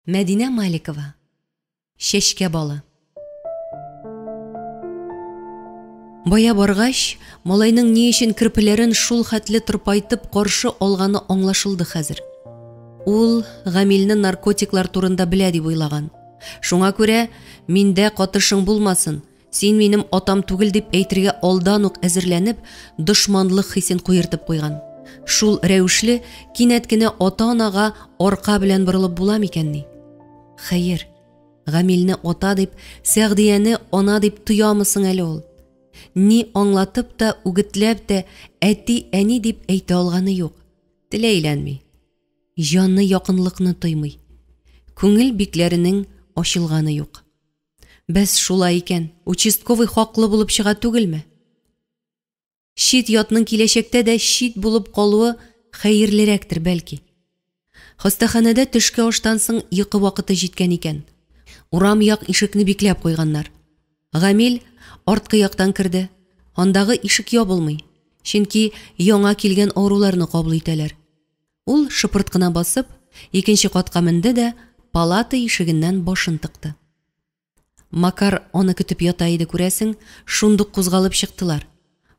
Мәдинә Маликова. Чәчкә балы. Бая баргач, малайның ни өчен керпеләрен шул хәтле тырпайтып каршы алганы аңлашылды хәзер. Ул Гамилне наркотиклар турында белә дип уйлаган. Шуңа күрә, миндә катышың булмасын, син минем атам түгел дип әйтергә алдан ук әзерләнеп, дошманлык хисен куертып куйган. Шул рәвешле кинәт кенә ата-анага арка белән борылып була микәнни? Хәер, Гамилне ата дип, Сәгъдияне ана дип тоямы соң әле ул? Ни аңлатып та, үгетләп тә әти-әни дип әйтә алганы юк. Теле әйләнми. Җаны якынлыкны тоймый. Күңел бикләренең ачылганы юк. Бәс шулай икән, участковый хаклы булып чыга түгелме? Чит ятның киләчәктә дә чит булып калуы хәерлерәктер, бәлки. Хастаханәдә төшке аштан соң йокы вакыты җиткән икән. Урам як ишекне бикләп куйганнар. Гамил арткы яктан керде. Андагы ишек ябылмый, чөнки яңа килгән авыруларны кабул итәләр. Ул шыпырт кына басып, икенче катка менде дә палата ишегеннән башын тыкты. Макар аны көтеп ята иде, күрәсең, шундук кузгалып чыктылар.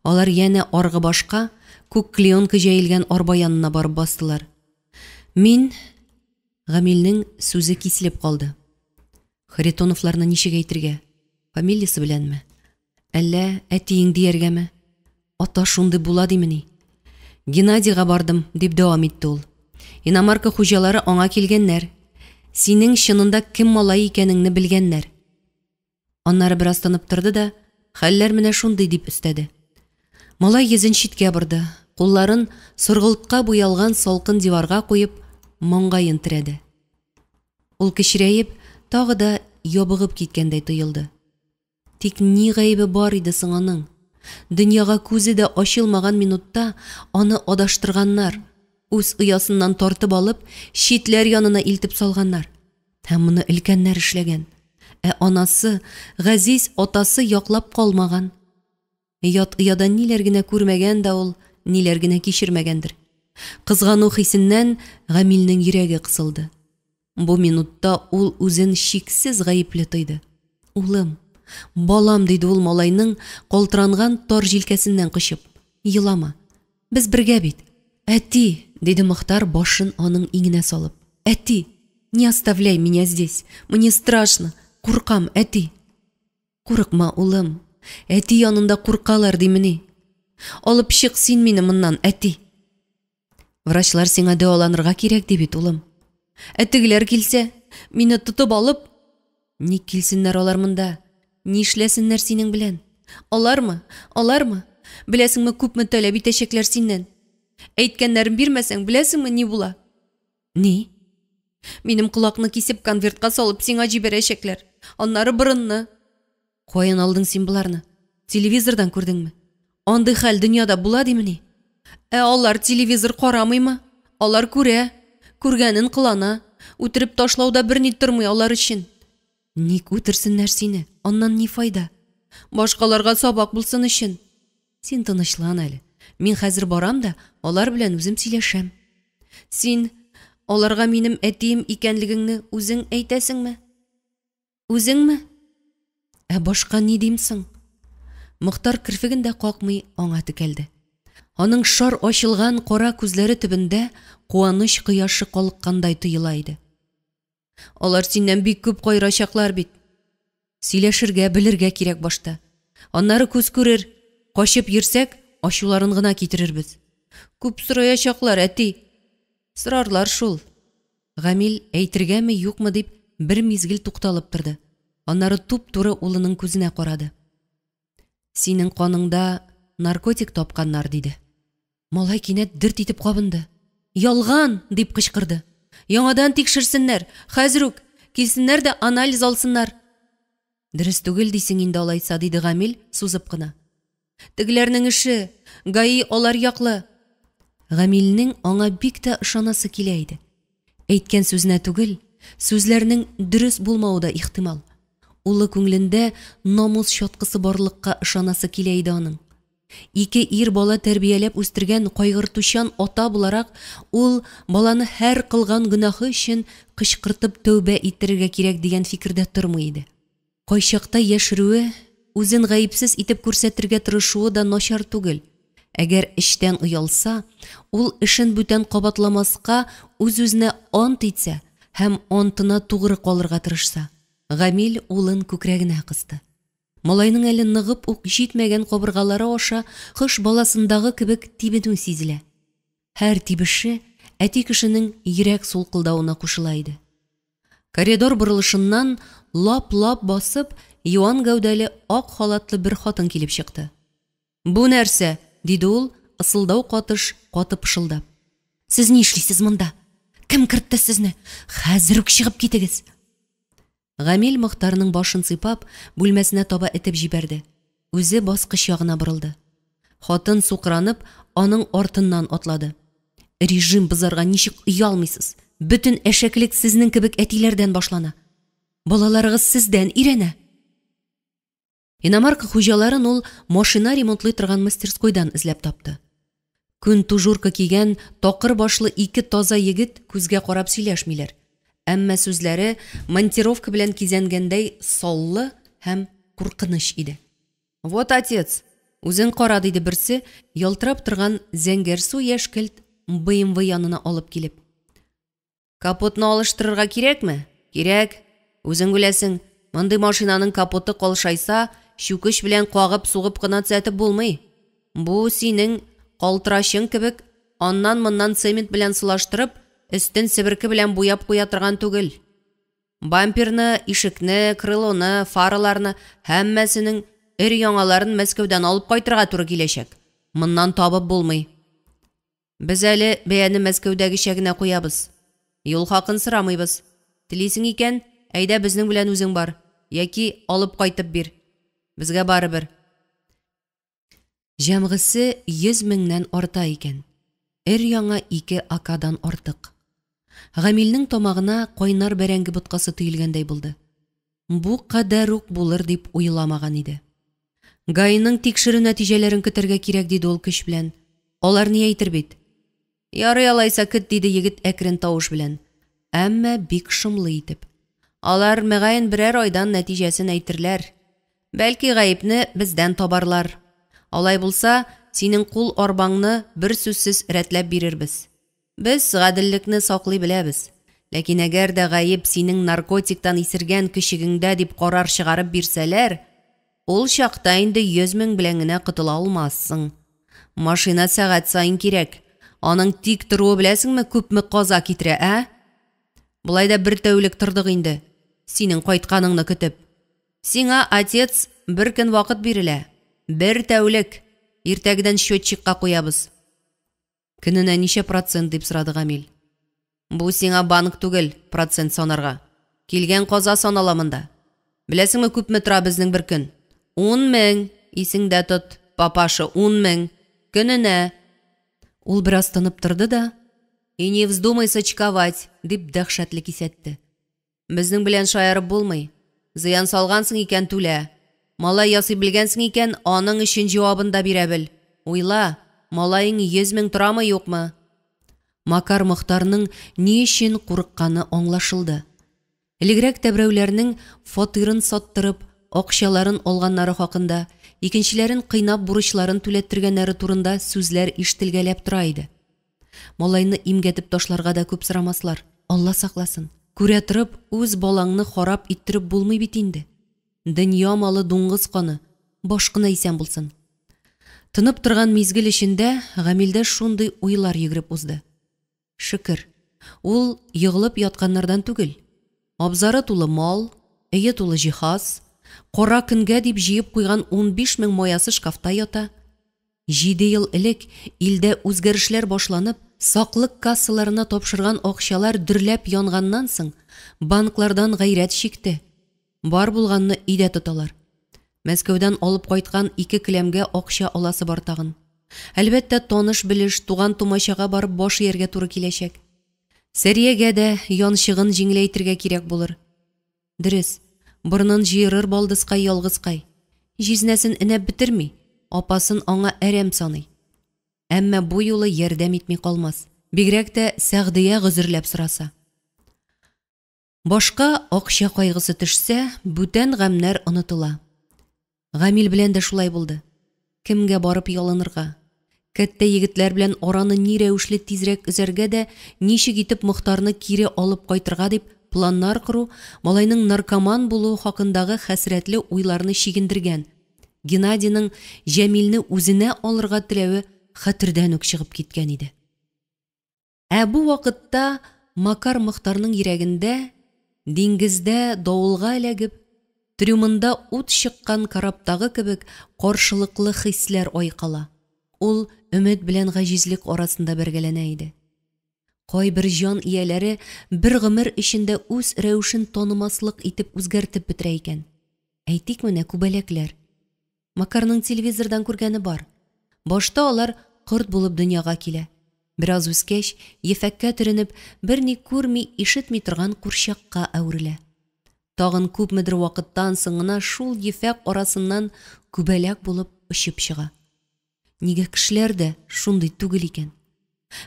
Алар янә аргы башка, күк клеенка җәелгән арба янына барып бастылар. Мин Гамилнең сүзе киселеп калды. Харитоновларны ничек әйтергә? Фамилиясе беләнме? Әллә әтиең дияргәме? Ата шундый була димени? Геннадийга бардым, дип дәвам итте ул. Иномарка хуҗалары аңа килгәннәр. Синең чынында кем малае икәнеңне белгәннәр. Аннары бераз тынып торды да, хәлләр менә шундый, дип өстәде. Малай йөзен читкә борды, кулларын соргылтка буялган салкын диварга куеп, маңгаен терәде. Ул кечерәеп, тагы да ябыгып киткәндәй тоелды. Тик ни гаебе бар иде соң аның? Дөньяга күзе дә ачылмаган минутта аны адаштырганнар, үз оясыннан тартып алып, читләр янына илтеп салганнар. Һәм моны өлкәннәр эшләгән. Ә анасы, газиз атасы яклап калмаган. Ят ояда ниләр генә күрмәгән дә ул, ниләр генә кичермәгәндер. Кызгану хисеннән Гамилнең йөрәге кысылды. Бу минутта ул үзен чиксез гаепле тойды. Улым, балам, диде ул малайның калтыранган тар җилкәсеннән кочып. Елама. Без бергә бит. Әти, диде Мохтар башын аның иңенә салып. Әти, не оставляй меня здесь. Мне страшно. Куркам, әти. Курыкма, улым. Әти янында куркалар димени? Алып чык син мине моннан, әти. Врачлар сиңа дәваланырга кирәк ди бит, улым. Ә тегеләр килсә, мине тотып алып, ник килсеннәр алар монда? Нишләсеннәр синең белән? Алармы? Алармы? Беләсеңме, күпме таләп итәчәкләр синнән? Әйткәннәрен бирмәсәң, беләсеңме, ни була? Ни? Минем колакны кисеп конвертка салып сиңа җибәрәчәкләр. Аннары борынны. Каян алдың син боларны? Телевизордан күрдеңме? Андый хәл дөньяда була димени? Ә алар телевизор карамыймы? Алар күрә. Күргәнен кылана. Үтереп ташлау да берни тормый алар өчен. Ник үтерсеннәр сине? Аннан ни файда? Башкаларга сабак булсын өчен. Син тынычлан әле. Мин хәзер барам да, алар белән үзем сөйләшәм. Син аларга минем әтием икәнлегеңне үзең әйтәсеңме? Үзеңме? Ә башка ни дим соң? Мохтар керфеген дә какмый аңа текәлде. Аның шар ачылган кара күзләре төбендә куаныч кояшы калыккандай тоела иде. Алар синнән бик күп каерачаклар бит. Сөйләшергә, белергә кирәк башта. Аннары күз күрер. Качып йөрсәк, ачуларын гына китерербез. Күп сораячаклар, әти. Сорарлар шул. Гамил, әйтергәме, юкмы дип, бер мизгел тукталып торды. Аннары туп-туры улының күзенә карады. Синең каныңда наркотик тапканнар, диде. Малай кинәт дерт итеп кабынды. Ялган! дип кычкырды. Яңадан тикшерсеннәр! Хәзер үк! Килсеннәр дә анализ алсыннар! Дөрес түгел дисең инде алайса, диде Гамил, сузып кына. Тегеләрнең эше, ГАИ алар яклы. Гамилнең аңа бик тә ышанасы килә иде. Әйткән сүзенә түгел, сүзләрнең дөрес булмавы да ихтимал. Улы күңелендә намус чаткысы барлыкка ышанасы килә иде аның. Ике ир бала тәрбияләп үстергән кайгыртучан ата буларак, ул баланы һәр кылган гөнаһы өчен кычкыртып тәүбә иттерергә кирәк дигән фикердә тормый иде. Кайчакта яшерүе, үзен гаепсез итеп күрсәтергә тырышуы да начар түгел. Әгәр эчтән оялса, ул эшен бүтән кабатламаска үз-үзенә ант итсә һәм антына тугры калырга тырышса. Гамил улын күкрәгенә кысты. Малайның әле ныгып ук җитмәгән кабыргалары аша кош баласындагы кебек тибенү сизелә. Һәр тибеше әти кешенең йөрәк сулкылдавына кушыла иде. Коридор борылышыннан лап-лап басып, юан гәүдәле ак халатлы бер хатын килеп чыкты. «Бу нәрсә?» – диде ул, ысылдау катыш каты пышылдап. «Сез ни эшлисез монда? Кем кертте сезне? Хәзер үк чыгып китегез!» Гамил Мохтарның башын сыйпап, бүлмәсенә таба этеп җибәрде. Үзе баскыч ягына борылды. Хатын сукранып, аның артыннан атлады. Режим бозарга ничек оялмыйсыз? Бөтен әшәкелек сезнең кебек әтиләрдән башлана. Балаларыгыз сездән өйрәнә. Иномарка хуҗаларын ул машина ремонтлый торган мастерскойдан эзләп тапты. Күн тужурка кигән такыр башлы ике таза егет күзгә карап сөйләшмиләр. Әмма сүзләре монтировка белән кизәнгәндәй саллы һәм куркыныч иде. «Вот, отец, үзең кара», диде берсе, ялтырап торган зәңгәрсу яшькелт БМВ янына алып килеп. «Капотны алыштырырга кирәкме? Кирәк. Үзең беләсең, мондый машинаның капоты калшайса, чүкеч белән кагып-сугып кына төзәтеп булмый. Бу синең калтырачың кебек, аннан-моннан цемент белән сылаштырып, өстен себерке белән буяп куя торган түгел. Бамперны, ишекне, крылоны, фараларны һәммәсенең өр-яңаларын Мәскәүдән алып кайтырга туры киләчәк. Моннан табып булмый. Без әле бәяне Мәскәүдәгечә генә куябыз. Юл хакын сорамыйбыз. Телисең икән, әйдә безнең белән үзең бар, яки алып кайтып бир. Безгә барыбер». Җәмгысе 100 меңнән арта икән. Өр-яңа ике АКдан артык. Гамилнең тамагына кайнар бәрәңге боткасы төелгәндәй булды. Бу кадәр үк булыр дип уйламаган иде. ГАИның тикшерү нәтиҗәләрен көтәргә кирәк, диде ул көч белән. Алар ни әйтер бит? Ярый алайса көт, диде егет әкрен тавыш белән, әмма бик шомлы итеп. Алар мөгаен берәр айдан нәтиҗәсен әйтерләр. Бәлки гаепне бездән табарлар. Алай булса, синең кул арбаңны бер сүзсез рәтләп бирербез. Без гаделлекне саклый беләбез. Ләкин әгәр дә гаеп синең наркотиктан исергән көчегеңдә дип карар чыгарып бирсәләр, ул чакта инде 100 мең белән генә котыла алмассың. Машина сәгать саен кирәк. Аның тик торуы беләсеңме күпме каза китерә, ә? Болай да бер тәүлек тордык инде, синең кайтканыңны көтеп. Сиңа, отец, бер көн вакыт бирелә. Бер тәүлек. Иртәгедән счетчикка куябыз. Көненә ничә процент, дип сорады Гамил. Бу сиңа банк түгел, процент санарга. Килгән каза санала монда. Беләсеңме күпме тора безнең бер көн? 10 мең, исеңдә тот, папаша, 10 мең. Көненә. Ул бераз тынып торды да, «И не вздумай сочковать», дип дәһшәтле кисәтте. Безнең белән шаярып булмый. Зыян салгансың икән, түлә. Малай ясый белгәнсең икән, аның өчен җавабын да бирә бел. Уйла, малаең 100 мең торамы, юкмы? Макар Мохтарның ни өчен курыкканы аңлашылды. Элегрәк тә берәүләрнең фатирын саттырып, акчаларын алганнары хакында, икенчеләрен кыйнап бурычларын түләттергәннәре турында сүзләр ишетелгәләп тора иде. Малайны имгәтеп ташларга да күп сорамаслар. Алла сакласын. Күрә торып, үз балаңны харап иттереп булмый бит инде. Дөнья малы дуңгыз каны, баш кына исән булсын. Тынып торган мизгел эчендә Гамилдә шундый уйлар йөгереп узды. Шөкер, ул егылып ятканнардан түгел. Абзары тулы мал, өе тулы җиһаз, кара көнгә дип җыеп куйган 15 мең маясы шкафта ята. 7 ел элек илдә үзгәрешләр башланып, саклык кассаларына тапшырган акчалар дөрләп янганнан соң, банклардан гайрәт чикте. Бар булганны өйдә тоталар. Мәскәүдән алып кайткан 2 келәмгә акча аласы бар тагын. Әлбәттә, таныш-белеш, туган-тумачага барып баш ияргә туры киләчәк. Сәриягә дә янчыгын җиңеләйтергә кирәк булыр. Дөрес, борынын җыерыр балдызкай ялгызкай. Җизнәсен энәп бетерми. апасын аңа әрәм саный. Әмма бу юлы ярдәм итми калмас. Бигрәк тә Сәгъдия гозерләп сораса. Башка акча кайгысы төшсә, бүтән гамьнәр онытыла. Гамил белән дә шулай булды. Кемгә барып ялынырга? Кәттә егетләр белән араны ни рәвешле тизрәк өзәргә дә, ничек итеп Мохтарны кире алып кайтырга дип планнар кору малайның наркоман булуы хакындагы хәсрәтле уйларны чигендергән. Геннадийның Җәмилне үзенә алырга теләве хәтердән үк чыгып киткән иде. Ә бу вакытта Макар Мохтарның йөрәгендә, диңгездә давылга эләгеп, трюмында ут чыккан корабтагы кебек каршылыклы хисләр айкала. Ул өмет белән гаҗизлек арасында бәргәләнә иде. Кайбер җан ияләре бер гомер эчендә үз рәвешен танымаслык итеп үзгәртеп бетерә икән. Әйтик менә күбәләкләр. Макарның телевизордан күргәне бар. Башта алар корт булып дөньяга килә. Бераз үскәч, ефәккә төренеп, берни күрми, ишетми торган курчакка әверелә. Тагын күпмедер вакыттан соң гына шул ефәк арасыннан күбәләк булып очып чыга. Нигә кешеләр дә шундый түгел икән?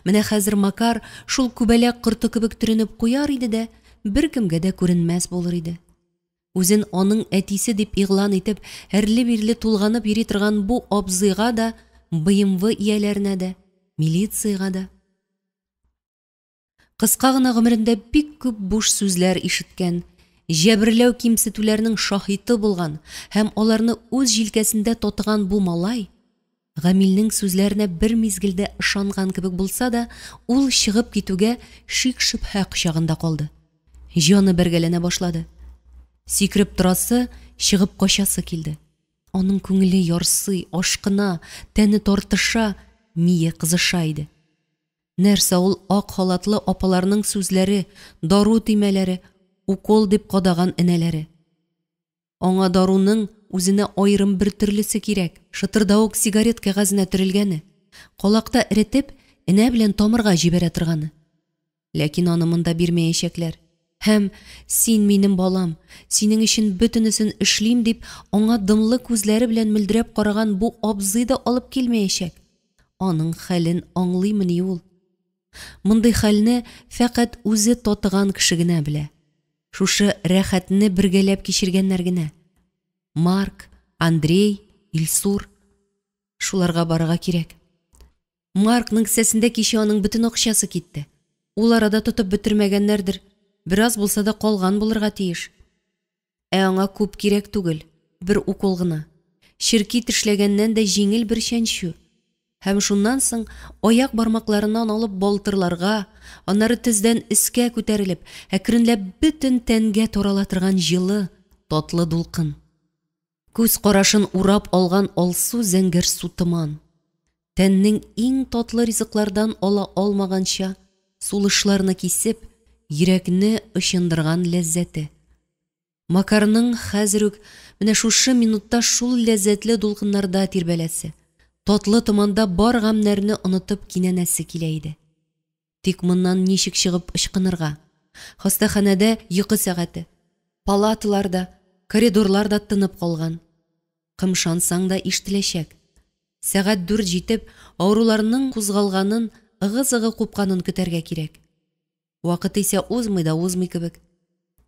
Менә хәзер Макар шул күбәләк корты кебек төренеп куяр иде дә, беркемгә дә күренмәс булыр иде. Үзен аның әтисе дип игълан итеп, әрле-бирле тулганып йөри торган бу абзыйга да, БМВ ияләренә дә, милициягә дә. Кыска гына гомерендә бик күп буш сүзләр ишеткән, җәберләү-кимсетүләрнең шаһиты булган һәм аларны үз җилкәсендә татыган бу малай Гамилнең сүзләренә бер мизгелдә ышанган кебек булса да, ул чыгып китүгә шик-шөбһә кочагында калды. Җаны бәргәләнә башлады. Сикереп торасы, чыгып качасы килде. Аның күңеле ярсый, ашкына, тәне тартыша, мие кызыша иде. Нәрсә ул ак халатлы апаларның сүзләре, дару төймәләре, укол дип кадаган энәләре? Аңа даруның үзенә аерым бер төрлесе кирәк, шытырдавык сигарет кәгазенә төрелгәне, калакта эретеп, энә белән тамырга җибәрә торганы. Ләкин аны монда бирмәячәкләр. Һәм син минем балам, синең өчен бөтенесен эшлим дип, аңа дымлы күзләре белән мөлдерәп караган бу абзый да алып килмәячәк. Аның хәлен аңлыймыни ул? Мондый хәлне фәкать үзе татыган кеше генә белә. Шушы рәхәтне бергәләп кичергәннәр генә. Марк, Андрей, Илсур. Шуларга барырга кирәк. Маркның кесәсендә кичә аның бөтен акчасы китте. Ул арада тотып бетермәгәннәрдер, бераз булса да калган булырга тиеш. Ә аңа күп кирәк түгел, бер укол гына. Черки тешләгәннән дә җиңел бер чәнчү. Һәм шуннан соң аяк бармакларыннан алып балтырларга, аннары тездән өскә күтәрелеп, әкренләп бөтен тәнгә тарала торган җылы, татлы дулкын. Күз карашын урап алган алсу зәңгәрсу томан. Тәннең иң татлы ризыклардан ала алмаганча, сулышларны кисеп, йөрәкне очындырган ләззәте. Макарның хәзер үк, менә шушы минутта шул ләззәтле дулкыннарда тирбәләсе, татлы томанда бар гамьнәрне онытып кинәнәсе килә иде. Тик моннан ничек чыгып ычкынырга? Хастаханәдә йокы сәгате. Палаталар да, коридорлар да тынып калган. Кымшансаң да ишетеләчәк. Сәгать дүрт җитеп, авыруларның кузгалганын, ыгы-зыгы купканын көтәргә кирәк. Вакыт исә узмый да узмый кебек.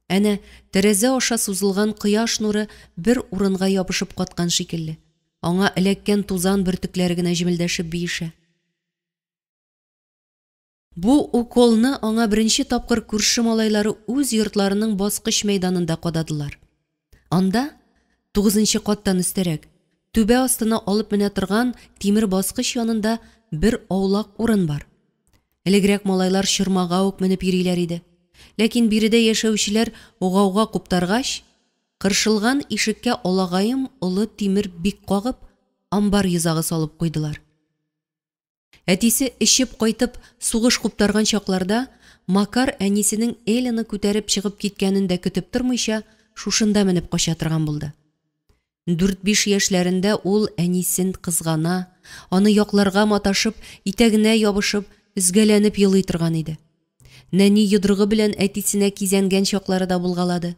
Әнә, тәрәзә аша сузылган кояш нуры бер урынга ябышып каткан шикелле. Аңа эләккән тузан бөртекләре генә җемелдәшеп биешә. Бу уколны аңа беренче тапкыр күрше малайлары үз йортларының баскыч мәйданында кададылар. Анда, тугызынчы каттан өстәрәк, түбә астына алып менә торган тимер баскыч янында бер аулак урын бар. Элегрәк малайлар чормага ук менеп йөриләр иде. Ләкин биредә яшәүчеләр гауга куптаргач, кыршылган ишеккә алагаем олы тимер бик кагып, амбар йозагы салып куйдылар. Әтисе эчеп кайтып сугыш куптарган чакларда Макар әнисенең Эляны күтәреп чыгып киткәнен дә көтеп тормыйча, шушында менеп кача торган булды. Дүрт-биш яшьләрендә ул әнисен кызгана, аны якларга маташып, итәгенә ябышып, өзгәләнеп елый торган иде. Нәни йодрыгы белән әтисенә кизәнгән чаклары да булгалады.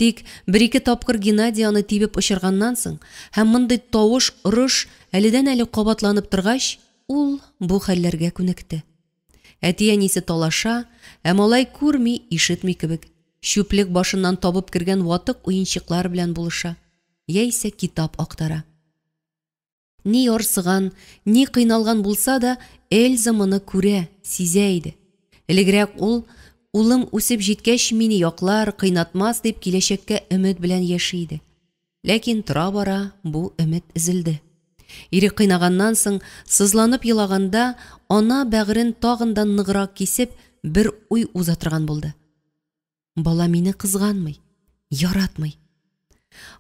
Тик бер-ике тапкыр Геннадий аны тибеп очырганнан соң һәм мондый тавыш, орыш әледән-әле кабатланып торгач, ул бу хәлләргә күнекте. Әти-әнисе талаша, ә малай күрми, ишетми кебек. Чүплек башыннан табып кергән ватык уенчыклар белән булыша, яисә китап актара. Ни ярсыган, ни кыйналган булса да, Эльза моны күрә, сизә иде. Элегрәк ул, улым үсеп җиткәч мине яклар, кыйнатмас дип киләчәккә өмет белән яши иде. Ләкин тора-бара бу өмет өзелде. Ире кыйнаганнан соң, сызланып елаганда, ана бәгырен тагын да ныграк кисеп, бер уй уза торган булды. Бала мине кызганмый, яратмый.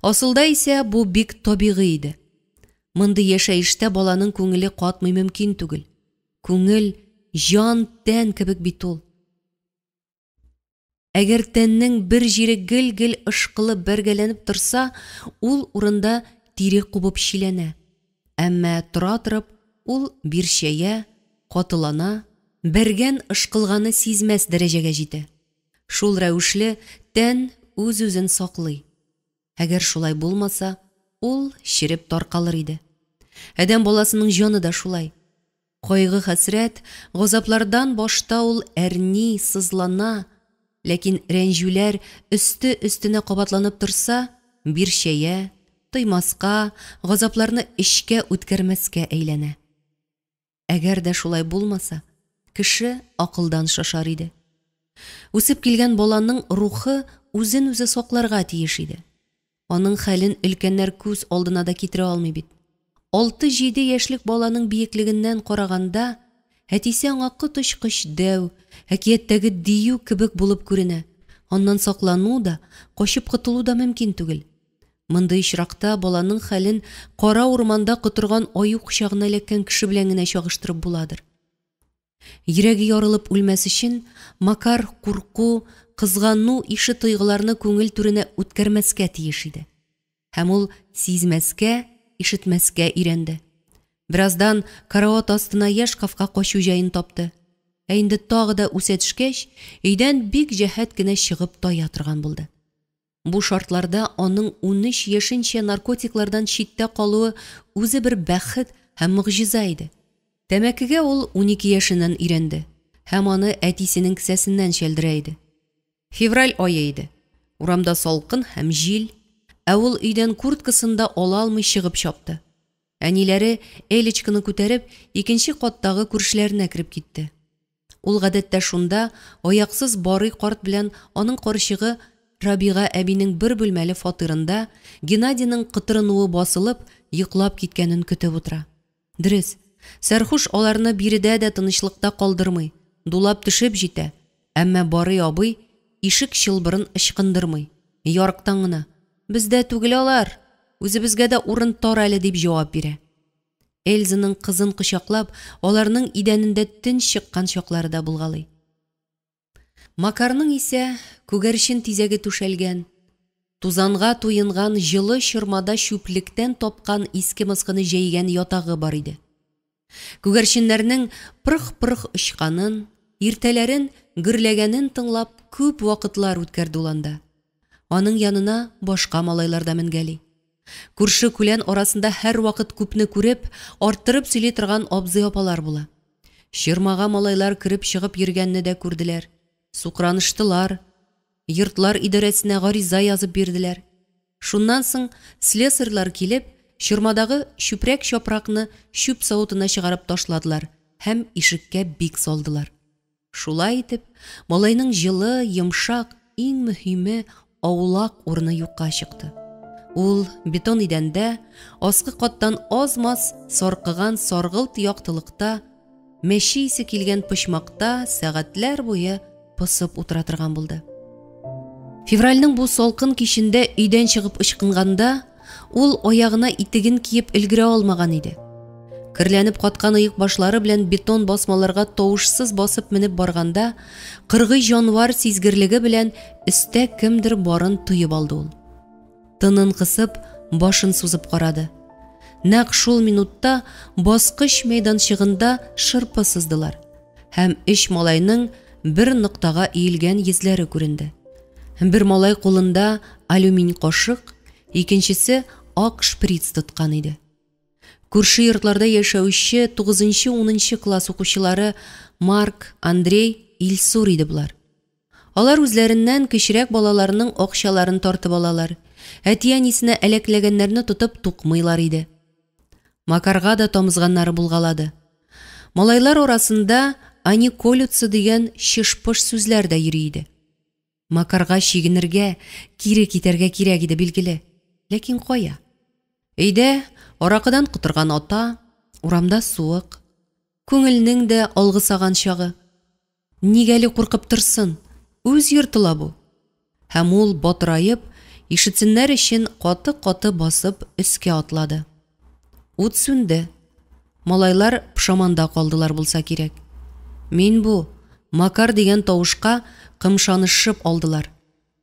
Асылда исә бу бик табигый иде. Мондый яшәештә баланың күңеле катмый мөмкин түгел. Күңел, җан, тән кебек бит ул. Әгәр тәннең бер җире гел-гел ышкылып, бәргәләнеп торса, ул урында тире кубып чиләнә. Әмма тора торып, ул бирчәя, катылана, бәргән ышкылганы сизмәс дәрәҗәгә җитә. Шул рәвешле тән үз-үзен саклый. Әгәр шулай булмаса, ул череп таркалыр иде. Адәм баласының җаны да шулай. Кайгы-хәсрәт, газаплардан башта ул әрни, сызлана, ләкин рәнҗүләр өсте-өстенә кабатланып торса, бирчәя, тоймаска, газапларны эчкә үткәрмәскә әйләнә. Әгәр дә шулай булмаса, кеше акылдан шашар иде. Үсеп килгән баланың рухы үзен-үзе сакларга тиеш иде. Аның хәлен өлкәннәр күз алдына да китерә алмый бит. 6-7 яшьлек баланың биеклегеннән караганда, әтисе аңа коточкыч дәү, әкияттәге дию кебек булып күренә. Аннан саклану да, качып котылу да мөмкин түгел. Мондый очракта баланың хәлен кара урманда котырган аю кочагына эләккән кеше белән генә чагыштырып буладыр. Йөрәге ярылып үлмәс өчен, Макар курку, кызгану ише тойгыларны күңел түренә үткәрмәскә тиеш иде. Һәм ул сизмәскә, ишетмәскә өйрәнде. Бераздан карават астына я шкафка качу җаен тапты. Ә инде тагы да үсә төшкәч, өйдән бик җәһәт кенә чыгып тая торган булды. Бу шартларда аның 13 яшенчә наркотиклардан читтә калуы үзе бер бәхет һәм могҗиза иде. Тәмәкегә ул 12 яшеннән өйрәнде һәм аны әтисенең кесәсеннән чәлдерә иде. Февраль ае иде. Урамда салкын һәм җил, ә ул өйдән курткасын да ала алмый чыгып чапты. Әниләре Элечканы күтәреп, икенче каттагы күршеләренә кереп китте. Ул гадәттә шунда аяксыз Барый карт белән аның карчыгы Рабига әбинең бер бүлмәле фатирында Геннадийның котырынуы басылып, йоклап киткәнен көтеп утыра. Дөрес, сәрхуш аларны биредә дә тынычлыкта калдырмый, дулап төшеп җитә, әмма Барый абый ишек чылбырын ычкындырмый, ярыктан гына: "Бездә түгел алар, үзебезгә дә урын тар әле", дип җавап бирә. Эльзаның кызын кочаклап, аларның идәнендә төн чыккан чаклары да булгалый. Макарның исә күгәрчен тизәге түшәлгән, тузанга туенган җылы чормада чүплектән тапкан иске-москыны җәйгән ятагы бар иде. Күгәрченнәрнең пырх-пырх очканын, иртәләрен гөрләгәнен тыңлап күп вакытлар үткәрде ул анда. Аның янына башка малайлар да менгәли. Күрше-күлән арасында һәрвакыт күпне күреп, арттырып сөйли торган абзый-апалар була. Чормага малайлар кереп-чыгып йөргәнне дә күрделәр. Сукраныштылар. Йортлар идарәсенә гариза язып бирделәр. Шуннан соң слесарьлар килеп, чормадагы чүпрәк-чапракны чүп савытына чыгарып ташладылар һәм ишеккә бик салдылар. Шулай итеп, малайның җылы, йомшак, иң мөһиме, аулак урыны юкка чыкты. Ул бетон идәндә, аскы каттан аз-маз саркыган саргылт яктылыкта, мәче исе килгән почмакта сәгатьләр буе посып утыра торган булды. Февральнең бу салкын кичендә өйдән чыгып ычкынганда, ул аягына итеген киеп өлгерә алмаган иде. Керләнеп каткан оек башлары белән бетон басмаларга тавышсыз басып менеп барганда, кыргый җанвар сизгерлеге белән өстә кемдер барын тоеп алды ул. Тынын кысып, башын сузып карады. Нәкъ шул минутта баскыч мәйданчыгында шырпы сыздылар һәм өч малайның бер ноктага иелгән йөзләре күренде. Бер малай кулында алюмин кашык, икенчесе ак шприц тоткан иде. Күрше йортларда яшәүче 9-10 класс укучылары Марк, Андрей, Илсур иде болар. Алар үзләреннән кечерәк балаларның акчаларын тартып алалар, әти-әнисенә әләкләгәннәрне тотып тукмыйлар иде. Макарга да тамызганнары булгалады. Малайлар арасында «они колются» дигән чыш-пыш сүзләр дә йөри иде. Макарга чигенергә, кире китәргә кирәк иде, билгеле. Ләкин кая? Өйдә аракыдан котырган ата, урамда суык. Күңелнең дә алгысаган чагы. Ник әле куркып торсын? Үз йорты ла бу. Һәм ул, батыраеп, ишетсеннәр өчен каты-каты басып, өскә атлады. Ут сүнде. Малайлар пошаманда калдылар булса кирәк. Мин бу, Макар дигән тавышка кымшанышып алдылар.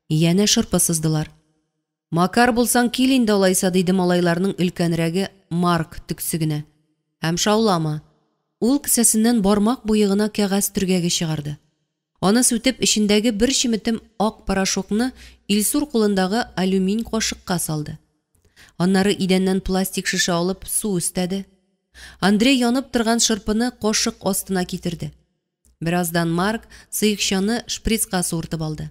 Янә шырпы сыздылар. Макар булсаң, кил инде алайса, диде малайларның өлкәнрәге Марк төксе генә. Һәм шаулама. Ул кесәсеннән бармак буе гына кәгазь төргәге чыгарды. Аны сүтеп, эчендәге бер чеметем ак порошокны Илсур кулындагы алюмин кашыкка салды. Аннары идәннән пластик шешә алып, су өстәде. Андрей янып торган шырпыны кашык астына китерде. Бераздан Марк сыекчаны шприцка суыртып алды.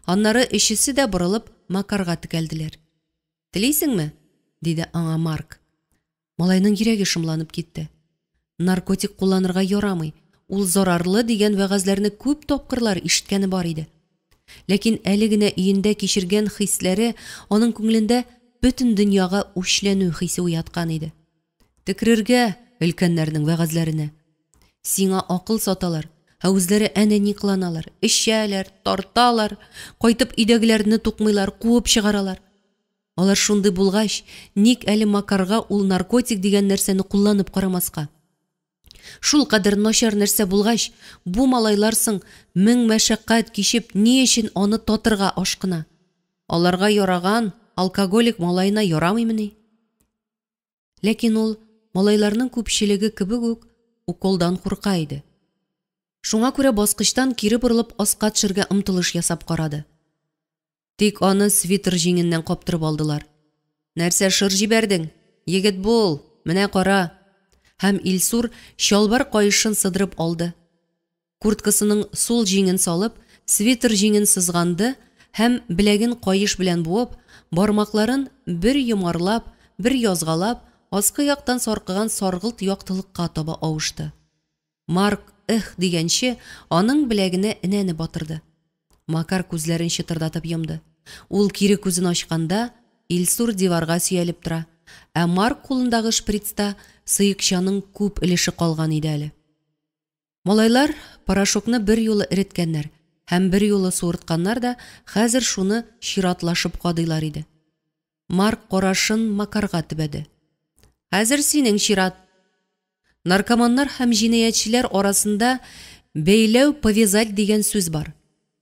Аннары өчесе дә борылып Макарга текәлделәр. Телисеңме? диде аңа Марк. Малайның йөрәге шомланып китте. Наркотик кулланырга ярамый, ул зарарлы дигән вәгазьләрне күп тапкырлар ишеткәне бар иде. Ләкин әле генә өендә кичергән хисләре аның күңелендә бөтен дөньяга үчләнү хисе уяткан иде. Төкерергә өлкәннәрнең вәгазьләренә. Сиңа акыл саталар, ә үзләре әнә ни кыланалар, эчәләр, тарталар, кайтып өйдәгеләрне тукмыйлар, куып чыгаралар. Алар шундый булгач, ник әле Макарга ул наркотик дигән нәрсәне кулланып карамаска? Шул кадәр начар нәрсә булгач, бу малайлар соң мең мәшәкать кичеп ни өчен аны татырга ашкына? Аларга яраган алкоголик малаена ярамыймыни? Ләкин ул, малайларның күпчелеге кебек үк, уколдан курка иде. Шуңа күрә баскычтан кире борылып аска төшергә омтылыш ясап карады. Тик аны свитер җиңеннән каптырып алдылар. Нәрсә шыр җибәрдең? Егет бул, менә кара. Һәм Илсур чалбар каешын сыдырып алды. Курткасының сул җиңен салып, свитер җиңен сызганды һәм беләген каеш белән буып, бармакларын бер йомарлап, бер язгалап, аскы яктан саркыган саргылт яктылыкка таба авышты. Марк эх дигәнче, аның беләгенә энәне батырды. Макар күзләрен чытырдатып йомды. Ул кире күзен ачканда, Илсур диварга сөялеп тора, ә Марк кулындагы шприцта сыекчаның күп өлеше калган иде әле. Малайлар порошокны бер юлы эреткәннәр һәм бер юлы суыртканнар да, хәзер шуны чиратлашып кадыйлар иде. Марк карашын Макарга төбәде. Хәзер синең чират. Наркоманнар һәм җинаятьчеләр арасында бәйләү повязать дигән сүз бар.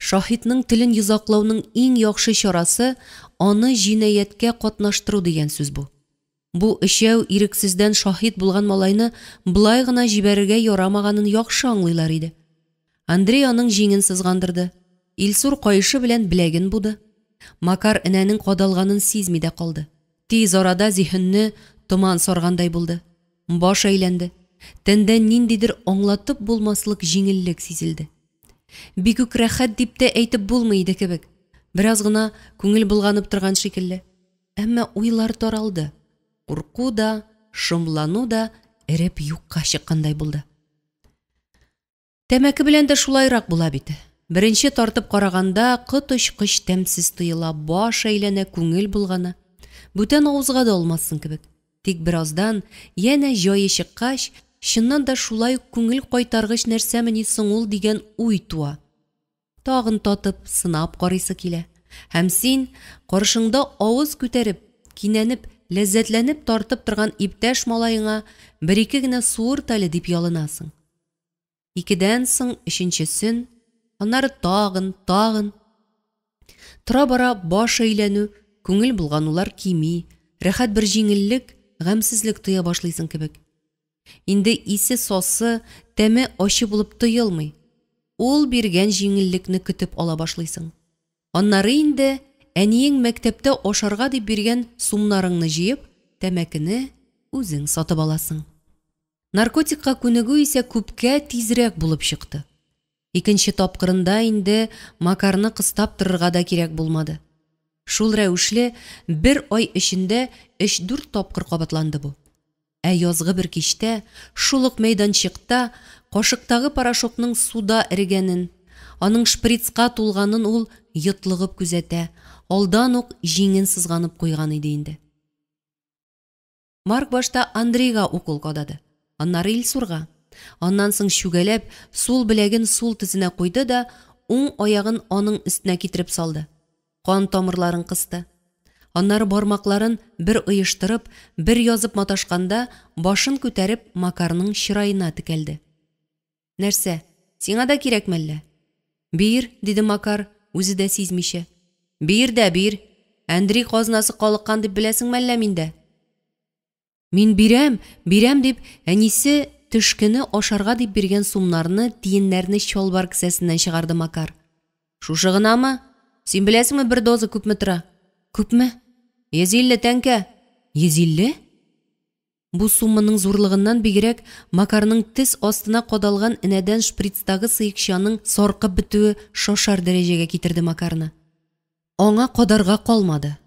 Шаһитның телен йозаклауның иң яхшы чарасы аны җинаятькә катнаштыру дигән сүз бу. Бу өчәү ирексездән шаһит булган малайны болай гына җибәрергә ярамаганын яхшы аңлыйлар иде. Андрей аның җиңен сызгандырды. Илсур каешы белән беләген буды. Макар энәнең кадалганын сизми дә калды. Тиз арада зиһенне томан саргандай булды. Баш әйләнде. Тәндә ниндидер аңлатып булмаслык җиңеллек сизелде. Бик үк рәхәт дип тә әйтеп булмый иде кебек. Бераз гына күңел болганып торган шикелле. Әмма уйлар таралды. Курку да, шомлану да эреп юкка чыккандай булды. Тәмәке белән дә шулайрак була бит. Беренче тартып караганда коточкыч тәмсез тоела, баш әйләнә, күңел болгана. Бүтән авызга да алмассың кебек. Тик бераздан, янә җае чыккач, чыннан да шулай ук күңел кайтаргыч нәрсәмени соң ул дигән уй туа. Тагын татып, сынап карыйсы килә. Һәм син, каршыңда авыз күтәреп, кинәнеп, ләззәтләнеп тартып торган иптәш малаеңа бер-ике генә суырт әле дип ялынасың. Икедән соң өченчесен, аннары тагын, тагын. Тора-бара баш әйләнү, күңел болганулар кими, рәхәт бер җиңеллек, гамьсезлек тоя башлыйсың кебек. Инде исе сасы, тәме ачы булып тоелмый. Ул биргән җиңеллекне көтеп ала башлыйсың. Аннары инде әниең мәктәптә ашарга дип биргән сумнарыңны җыеп, тәмәкене үзең сатып аласың. Наркотикка күнегү исә күпкә тизрәк булып чыкты. Икенче тапкырында инде Макарны кыстап торырга да кирәк булмады. Шул рәвешле бер ай эчендә өч-дүрт тапкыр кабатланды бу. Ә язгы бер кичтә шул ук мәйданчыкта кашыктагы порошокның суда эрегәнен, аның шприцка тулганын ул йотлыгып күзәтә, алдан ук җиңен сызганып куйган иде инде. Марк башта Андрейга укол кадады, аннары Илсурга. Аннан соң чүгәләп, сул беләген сул тезенә куйды да, уң аягын аның өстенә китереп салды. Кан тамырларын кысты. Аннары бармакларын бер оештырып, бер язып маташканда, башын күтәреп, Макарның чыраена текәлде. Нәрсә, сиңа да кирәк мәллә? Бир, диде Макар, үзе дә сизмичә. Бир дә бир. Әндри казнасы калыккан дип беләсең мәллә миндә? Мин бирәм, бирәм дип, әнисе төшкене ашарга дип биргән сумнарны, тиеннәрне чалбар кесәсеннән чыгарды Макар. Шушы гынамы? Син беләсеңме бер доза күпме тора? Күпме? 150 тәңкә. 150? Бу сумманың зурлыгыннан бигрәк, Макарның тез астына кадалган энәдән шприцтагы сыекчаның саркып бетүе шашар дәрәҗәгә китерде Макарны. Аңа кадарга калмады.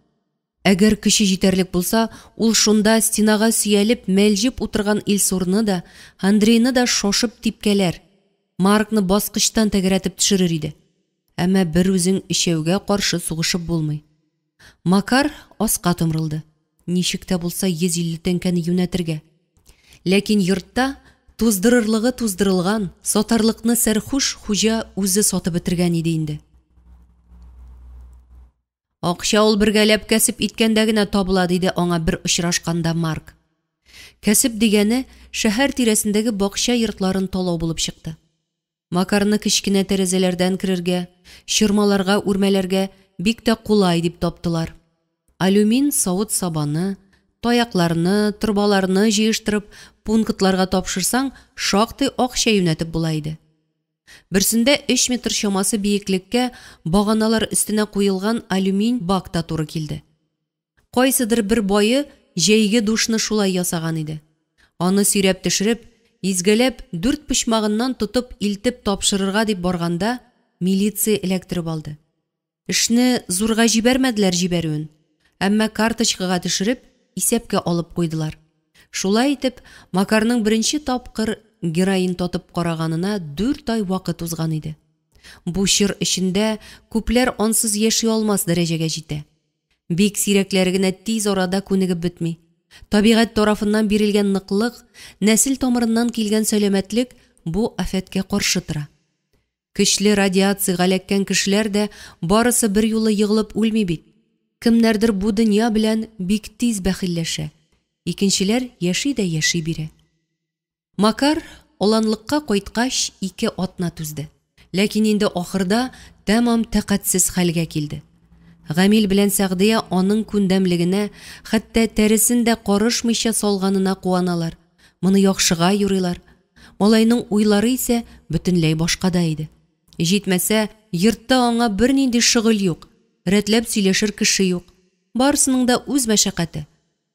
Әгәр көче җитәрлек булса, ул шунда стенага сөялеп, мәлҗеп утырган Илсурны да, Андрейны да шашып типкәләр, Маркны баскычтан тәгәрәтеп төшерер иде. Әмма бер үзең өчәүгә каршы сугышып булмый. Макар аска томырылды. Ничек тә булса 150 тәңкәне юнәтергә. Ләкин йортта туздырырлыгы туздырылган, сатарлыкны сәрхуш хуҗа үзе сатып бетергән иде инде. Акча ул бергәләп кәсеп иткәндә генә табыла, диде аңа бер очрашканда Марк. Кәсеп дигәне шәһәр тирәсендәге бакча йортларын талау булып чыкты. Макарны кечкенә тәрәзәләрдән керергә, чормаларга үрмәләргә бик тә кулай дип таптылар. Алюмин савыт-сабаны, таякларны, торбаларны җыештырып, пунктларга тапшырсаң, шактый акча юнәтеп була иде. Берсендә өч метр чамасы биеклеккә баганалар өстенә куелган алюмин бак та туры килде. Кайсыдыр бер бае җәйге душны шулай ясаган иде. Аны сөйрәп төшереп, изгәләп дүрт почмагыннан тотып илтеп тапшырырга дип барганда, милиция эләктереп алды. Эшне зурга җибәрмәделәр җибәрүен, әмма карточкага төшереп, исәпкә алып куйдылар. Шулай итеп, Макарның беренче тапкыр героин татып караганына 4 ай вакыт узган иде. Бу чор эчендә күпләр ансыз яши алмас дәрәҗәгә җитә. Бик сирәкләре генә тиз арада күнегеп бетми. Табигать тарафыннан бирелгән ныклык, нәсел тамырыннан килгән сәламәтлек бу афәткә каршы тора. Көчле радиациягә эләккән кешеләр дә барысы берьюлы егылып үлми бит. Кемнәрдер бу дөнья белән бик тиз бәхилләшә, икенчеләр яши дә яши бирә. Макар аланлыкка кайткач ике атна түзде. Ләкин инде ахырда тәмам тәкатьсез хәлгә килде. Гамил белән Сәгъдия аның күндәмлегенә, хәтта тәресен дә карышмыйча салганына куаналар, моны яхшыга юрыйлар. Малайның уйлары исә бөтенләй башкада иде. Җитмәсә, йортта аңа бернинди шөгыль юк, рәтләп сөйләшер кеше юк. Барысының да үз мәшәкате.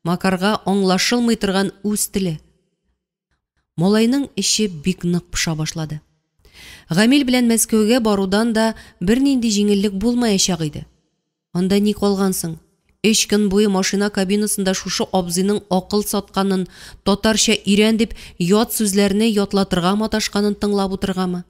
Макарга аңлашылмый торган үз теле. Малайның эче бик нык поша башлады. Гамил белән Мәскәүгә барудан да бернинди җиңеллек булмаячак иде. Анда ни калган соң? Өч көн буе машина кабинасында шушы абзыйның акыл сатканын, татарча өйрән дип ят сүзләрне ятлатырга маташканын тыңлап утырыргамы?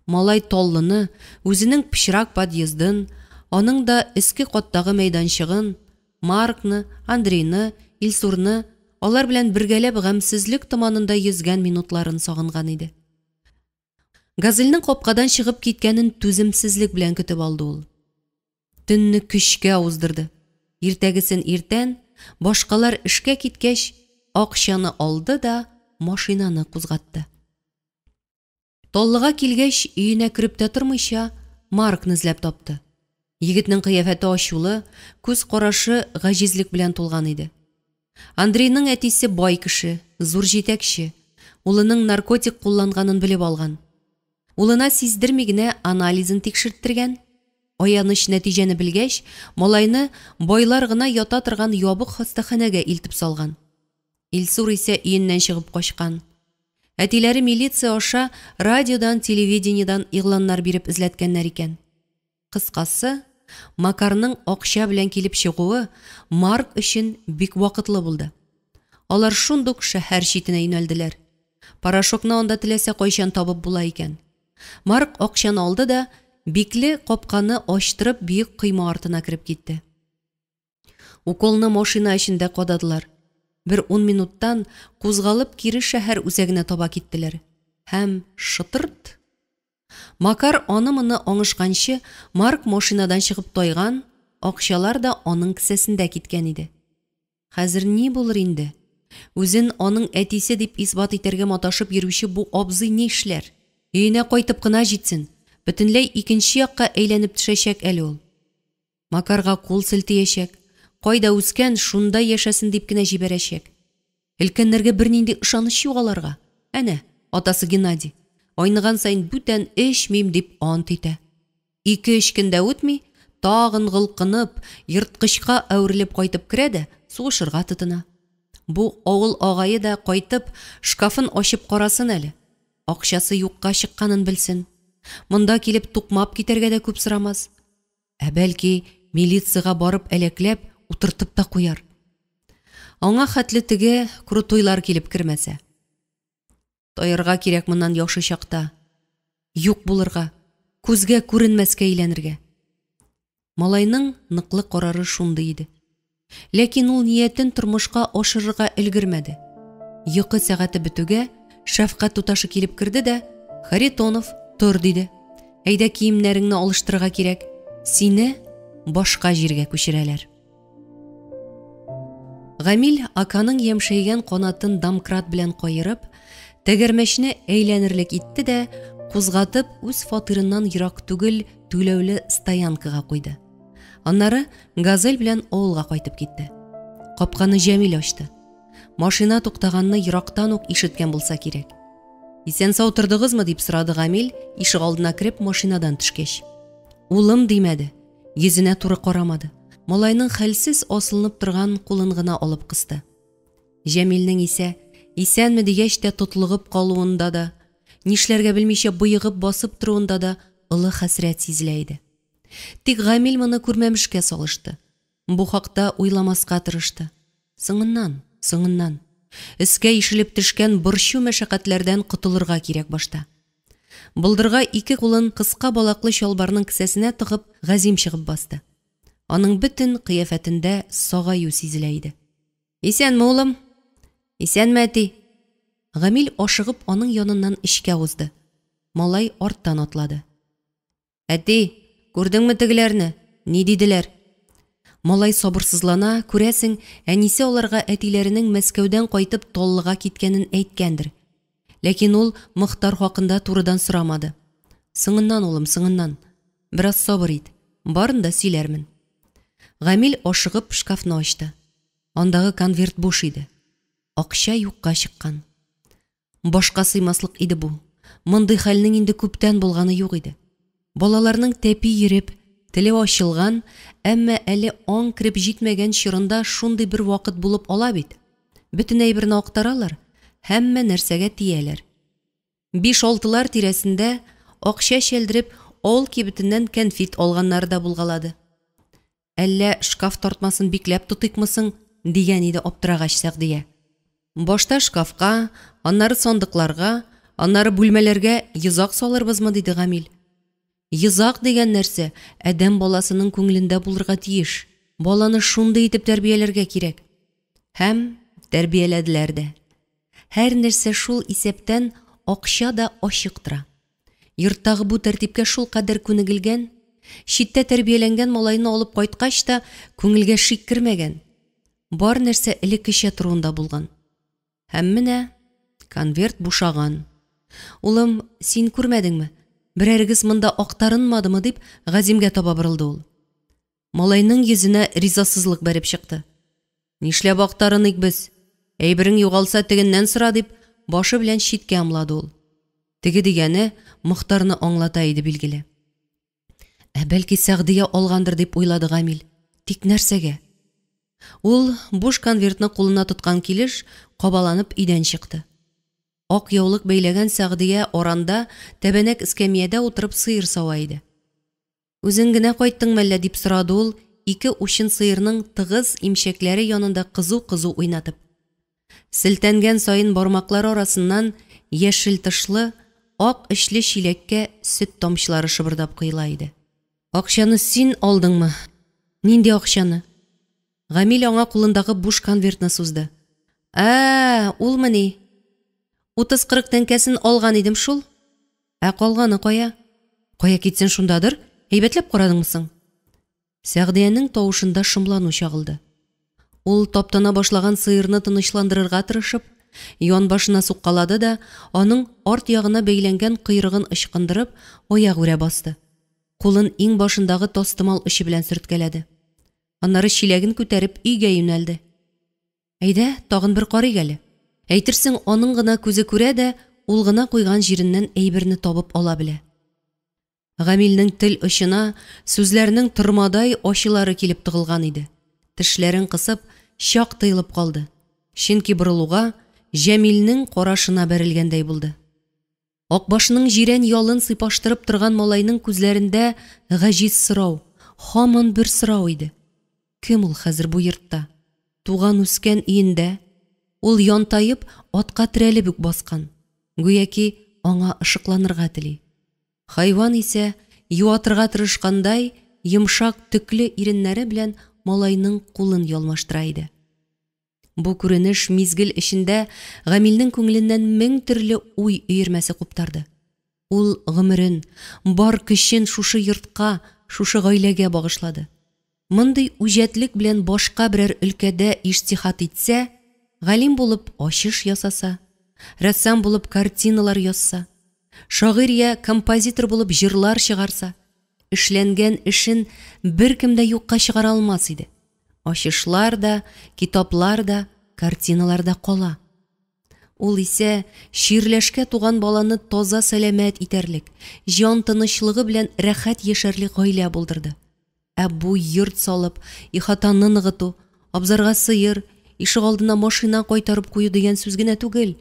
Малай Таллыны, үзенең пычрак подъездын, аның да өске каттагы мәйданчыгын, Маркны, Андрейны, Илсурны, алар белән бергәләп гамьсезлек томанында йөзгән минутларын сагынган иде. Газельнең капкадан чыгып киткәнен түземсезлек белән көтеп алды ул. Төнне көчкә уздырды. Иртәгесен иртән, башкалар эшкә киткәч, акчаны алды да машинаны кузгатты. Таллыга килгәч, өенә кереп тә тормыйча, Маркны эзләп тапты. Егетнең кыяфәте ачулы, күз карашы гаҗизлек белән тулган иде. Андрейның әтисе бай кеше, зур җитәкче. Улының наркотик кулланганын белеп алган. Улына сиздерми генә анализын тикшерттергән. Аяныч нәтиҗәне белгәч, малайны байлар гына ята торган ябык хастаханәгә илтеп салган. Илсур исә өеннән чыгып качкан. Әтиләре милиция аша радиодан, телевидениедән игъланнар биреп эзләткәннәр икән. Кыскасы, Макарның акча белән килеп чыгуы Марк өчен бик вакытлы булды. Алар шундук шәһәр читенә юнәлделәр. Порошокны анда теләсә кайчан табып була икән. Марк акчаны алды да, бикле капканы ачтырып, биек койма артына кереп китте. Уколны машина эчендә кададылар. Бер ун минуттан кузгалып кире шәһәр үзәгенә таба киттеләр. Һәм шытырт! Макар аны-моны аңышканчы, Марк машинадан чыгып тайган, акчалар да аның кесәсендә киткән иде. Хәзер ни булыр инде? Үзен аның әтисе дип исбат итәргә маташып йөрүче бу абзый нишләр? Өенә кайтып кына җитсен, бөтенләй икенче якка әйләнеп төшәчәк әле ул. Макарга кул селтиячәк, кайда үскән, шунда яшәсен дип кенә җибәрәчәк. Өлкәннәргә бернинди ышаныч юк аларга. Әнә, атасы Геннадий, айныган саен бүтән эчмим дип ант итә. Ике-өч көн дә үтми, тагын голкынып, ерткычка әверелеп кайтып керә дә сугышырга тотына. Бу авыл агае да кайтып, шкафын ачып карасын әле. Акчасы юкка чыкканын белсен. Монда килеп тукмап китәргә дә күп сорамас. Ә бәлки, милициягә барып әләкләп, утыртып та куяр. Аңа хәтле теге крутойлар килеп кермәсә. Таярга кирәк моннан яхшы чакта. Юк булырга, күзгә күренмәскә әйләнергә. Малайның ныклы карары шундый иде. Ләкин ул ниятен тормышка ашырырга өлгермәде. Йокы сәгате бетүгә, шәфкать туташы килеп керде дә, Харитонов, тор, диде. Әйдә киемнәреңне алыштырырга кирәк. Сине башка җиргә күчерәләр. Гамил аканың ямшәйгән канатын домкрат белән каерып, тәгәрмәчне әйләнерлек итте дә, кузгатып, үз фатирыннан ерак түгел түләүле стоянкага куйды. Аннары Газель белән авылга кайтып китте. Капканы Җәмил ачты. Машина туктаганны ерактан ук ишеткән булса кирәк. Исән-сау тордыгызмы дип сорады Гамил, ишегалдына кереп машинадан төшкәч. Улым димәде, йөзенә туры карамады. Малайның хәлсез асылынып торган кулын гына алып кысты. Җәмилнең исә исәнме дигәч тә тотлыгып калуында да, нишләргә белмичә боегып басып торуында да олы хәсрәт сизелә иде. Тик Гамил моны күрмәмешкә салышты. Бу хакта уйламаска тырышты. Соңыннан, соңыннан. Өскә ишелеп төшкән борчу-мәшәкатьләрдән котылырга кирәк башта. Болдырга ике кулын кыска балаклы чалбарның кесәсенә тыгып, Газим чыгып басты. Аның бөтен кыяфәтендә сагаю сизелә иде. Исәнме, улым? Исәнме, әти? Гамил ашыгып аның яныннан эчкә узды. Малай арттан атлады. Әти, күрдеңме тегеләрне? Ни диделәр? Малай сабырсызлана, күрәсең, әнисе аларга әтиләренең Мәскәүдән кайтып Таллыга киткәнен әйткәндер. Ләкин ул Мохтар хакында турыдан сорамады. Соңыннан, улым, соңыннан. Бераз сабыр ит. Барын да сөйләрмен. Гамил ашыгып шкафны ачты. Андагы конверт буш иде. Акча юкка чыккан. Башка сыймаслык иде бу. Мондый хәлнең инде күптән булганы юк иде. Балаларның тәпи йөреп, теле ачылган, әмма әле аң кереп җитмәгән чорында шундый бер вакыт булып ала бит. Бөтен әйберне актаралар, һәммә нәрсәгә тияләр. Биш-алтылар тирәсендә акча чәлдереп, авыл кибетеннән кәнфит алганнары да булгалады. Әллә шкаф тартмасын бикләп тотыйкмы соң? дигән иде аптырагач Сәгъдия. Башта шкафка, аннары сандыкларга, аннары бүлмәләргә йозак салырбызмы, диде Гамил. Йозак дигән нәрсә адәм баласының күңелендә булырга тиеш. Баланы шундый итеп тәрбияләргә кирәк. Һәм тәрбияләделәр дә. Һәр нәрсә шул исәптән акча да ачык тора. Йорттагы бу тәртипкә шулкадәр күнегелгән, читтә тәрбияләнгән малайны алып кайткач та күңелгә шик кермәгән. Бар нәрсә элеккечә торуында булган. Һәм менә конверт бушаган. Улым, син күрмәдеңме? Берәрегез монда актарынмадымы дип Газимгә таба борылды ул. Малайның йөзенә ризасызлык бәреп чыкты. Нишләп актарыныйк без? Әйберең югалса, тегеннән сора, дип, башы белән читкә ымлады ул. Теге дигәне Мохтарны аңлата иде, билгеле. Ә бәлки Сәгъдия алгандыр дип уйлады Гамил. Тик нәрсәгә? Ул, буш конвертны кулына тоткан килеш, кабаланып өйдән чыкты. Ак яулык бәйләгән Сәгъдия аранда тәбәнәк эскәмиядә утырып сыер сава иде. Үзең генә кайттың мәллә? дип сорады ул, ике учын сыерның тыгыз имчәкләре янында кызу-кызу уйнатып. Селтәнгән саен бармаклары арасыннан яшел тышлы, ак эчле чиләккә сөт тамчылары шыбырдап коела иде. Акчаны син алдыңмы? Нинди акчаны? Гамил аңа кулындагы буш конвертны сузды. Ә, улмыни? 30-40 тәңкәсен алган идем шул. Ә калганы кая? Кая китсен шундадыр? Әйбәтләп карадыңмы соң? Сәгъдиянең тавышында шомлану чагылды. Ул таптана башлаган сыерны тынычландырырга тырышып, янбашына суккалады да, аның арт ягына бәйләнгән койрыгын ычкындырып, аягүрә басты. Кулын иңбашындагы тастымал очы белән сөрткәләде. Аннары чиләген күтәреп өйгә юнәлде. Әйдә, тагын бер карыйк әле. Әйтерсең, аның гына күзе күрә дә, ул гына куйган җиреннән әйберне табып ала белә. Гамилнең тел очына сүзләрнең тормадай ачылары килеп тыгылган иде. Тешләрен кысып, чак тыелып калды. Чөнки борылуга Җәмилнең карашына бәрелгәндәй булды. Акбашның җирән ялын сыйпаштырып торган малайның күзләрендә гаҗиз сорау, һаман бер сорау иде. Кем ул хәзер бу йортта? Туган-үскән өендә? Ул янтаеп, атка терәлеп үк баскан. Гүяки аңа ышыкланырга тели. Хайван исә, юатырга тырышкандай, йомшак төкле иреннәре белән малайның кулын ялмаштыра иде. Бу күренеш мизгел эчендә Гамилнең күңеленнән мең төрле уй өермәсе куптарды. Ул гомерен, бар көчен шушы йортка, шушы гаиләгә багышлады. Мондый үҗәтлек белән башка берәр өлкәдә иҗтиһат итсә, галим булып ачыш ясаса, рәссам булып картиналар язса, шагыйрь йә композитор булып җырлар чыгарса, эшләнгән эшен беркем дә юкка чыгара алмас иде. Ачышлар да, китаплар да, картиналар да кала. Ул исә чирләшкә туган баланы таза-сәламәт итәрлек, җан тынычлыгы белән рәхәт яшәрлек гаилә булдырды. Ә бу йорт салып, ихатаны ныгыту, абзарга сыер, ишегалдына машина кайтарып кую дигән сүз генә түгел.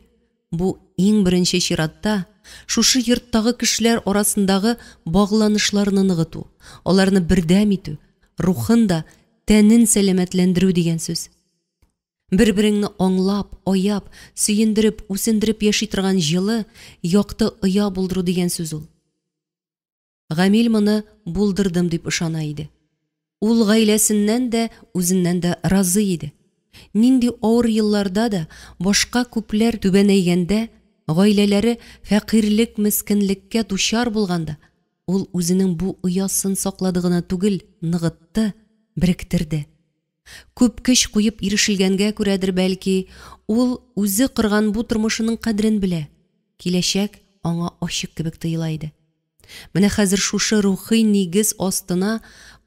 Бу иң беренче чиратта шушы йорттагы кешеләр арасындагы багланышларны ныгыту, аларны бердәм итү, рухын да, тәнен сәламәтләндерү дигән сүз. Бер-береңне аңлап, аяп, сөендереп, үсендереп яши торган җылы, якты оя булдыру дигән сүз ул. Гамил моны булдырдым дип ышана иде. Ул гаиләсеннән дә, үзеннән дә разый иде. Нинди авыр елларда да, башка күпләр түбәнәйгәндә, гаиләләре фәкыйрьлек-мескенлеккә дучар булганда, ул үзенең бу оясын саклады гына түгел, ныгытты, беректерде. Күп көч куеп ирешелгәнгә күрәдер, бәлки, ул үзе корган бу тормышының кадерен белә, киләчәк аңа ачык кебек тоела иде. Менә хәзер шушы рухи нигез астына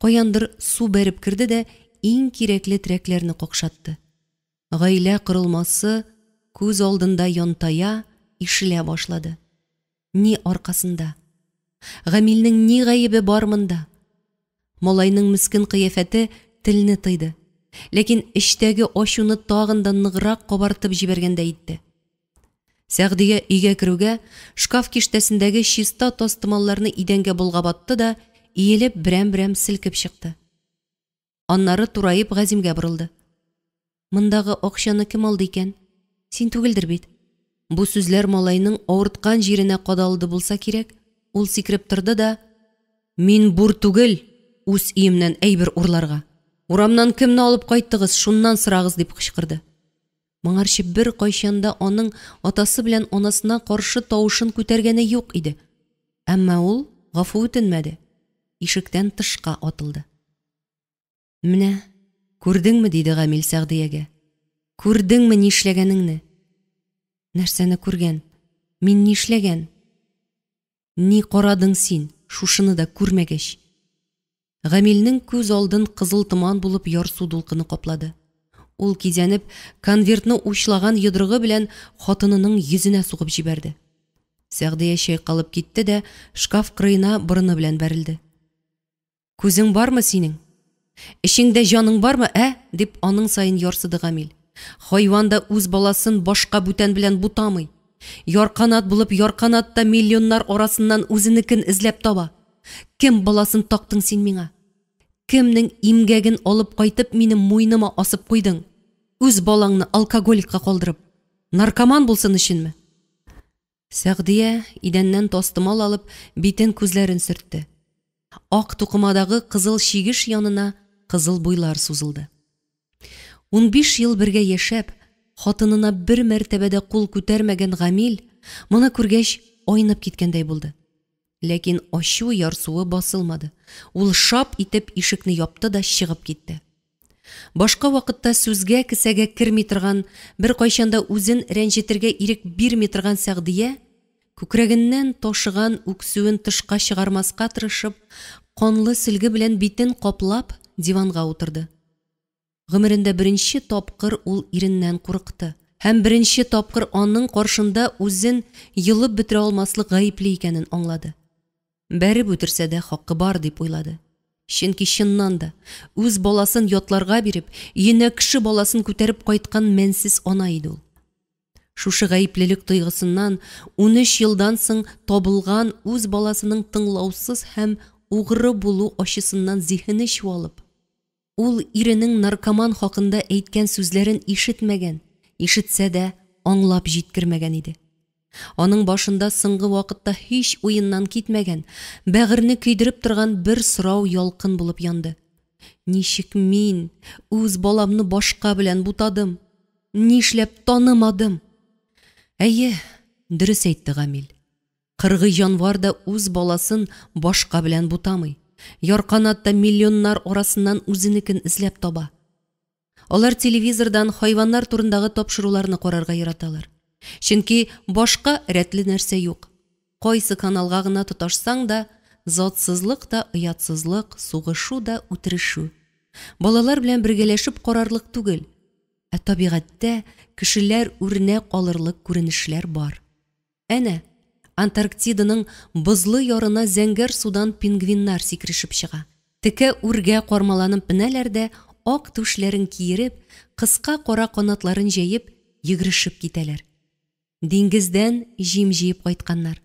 каяндыр су бәреп керде дә иң кирәкле терәкләрне какшатты. Гаилә корылмасы күз алдында янтая, ишелә башлады. Ни аркасында? Гамилнең ни гаебе бар монда? Малайның мескен кыяфәте телне тыйды. Ләкин эчтәге ачуны тагын да ныграк кабартып җибәргәндәй итте. Сәгъдия өйгә керүгә, шкаф киштәсендәге чиста тастымалларны идәнгә болгап атты да, иелеп берәм-берәм селкеп чыкты. Аннары тураеп Газимгә борылды. Мондагы акчаны кем алды икән? Син түгелдер бит? Бу сүзләр малайның авырткан җиренә кадалды булса кирәк, ул сикереп торды да, Мин бур түгел, үз өемнән әйбер урларга. Урамнан кемне алып кайттыгыз, шуннан сорагыз, дип кычкырды. Моңарчы беркайчан да аның атасы белән анасына каршы тавышын күтәргәне юк иде. Әмма ул гафу үтенмәде, ишектән тышка атылды. Менә, күрдеңме, диде Гамил Сәгъдиягә. Күрдеңме нишләгәнеңне? Нәрсәне күргән? Мин нишләгән? Ни карадың син, шушыны да күрмәгәч? Гамилнең күз алдын кызыл томан булып ярсу дулкыны каплады. Ул кизәнеп, конвертны учлаган йодрыгы белән хатынының йөзенә сугып җибәрде. Сәгъдия чайкалып китте дә шкаф кырыена борыны белән бәрелде. Күзең бармы синең? Эчеңдә җаның бармы, ә? дип аның саен ярсыды Гамил. Хайван да үз баласын башка бүтән белән бутамый. Ярканат булып ярканат та миллионнар арасыннан үзенекен эзләп таба. Кем баласын тактың син миңа? Кемнең имгәген алып кайтып минем муеныма асып куйдың? Үз балаңны алкоголикка калдырып. Наркоман булсын өченме? Сәгъдия, идәннән тастымал алып, битен-күзләрен сөртте. Ак тукымадагы кызыл чигеш янына кызыл буйлар сузылды. 15 ел бергә яшәп, хатынына бер мәртәбә дә кул күтәрмәгән Гамил, моны күргәч, айнып киткәндәй булды. Ләкин ачу ярсуы басылмады. Ул шап итеп ишекне япты да чыгып китте. Башка вакытта сүзгә кесәгә керми торган, беркайчан да үзен рәнҗетергә ирек бирми торган Сәгъдия, күкрәгеннән ташыган үксүен тышка чыгармаска тырышып, канлы сөлге белән битен каплап, диванга утырды. Гомерендә беренче тапкыр ул иреннән курыкты һәм беренче тапкыр аның каршында үзен йолып бетерә алмаслык гаепле икәнен аңлады. Бәреп үтерсә дә хакы бар дип уйлады. Чөнки чыннан да, үз баласын ятларга биреп, өенә кеше баласын күтәреп кайткан мәнсез ана иде ул. Шушы гаеплелек тойгысыннан, 13 елдан соң табылган үз баласының тыңлаусыз һәм угры булу ачысыннан зиһене чуалып, ул иренең наркоман хакында әйткән сүзләрен ишетмәгән, ишетсә дә, аңлап җиткермәгән иде. Аның башында соңгы вакытта һич уеннан китмәгән, бәгырьне көйдереп торган бер сорау ялкын булып янды. Ничек мин үз баламны башка белән бутадым? Нишләп танымадым? Әйе, дөрес әйтте Гамил. Кыргый җанвар да үз баласын башка белән бутамый. Ярканат та миллионнар арасыннан үзенекен эзләп таба. Алар телевизордан хайваннар турындагы тапшыруларны карарга яраталар. Чөнки башка рәтле нәрсә юк. Кайсы каналга гына тоташсаң да, затсызлык та оятсызлык, сугышу да үтерешү. Балалар белән бергәләшеп карарлык түгел. Ә табигатьтә кешеләр үрнәк алырлык күренешләр бар. Әнә, Антарктиданың бозлы ярына зәңгәр судан пингвиннар сикерешеп чыга. Текә үргә кармаланып менәләр дә, ак түшләрен киереп, кыска кара канатларын җәеп, йөгерешеп китәләр. Диңгездән җим җыеп кайтканнар.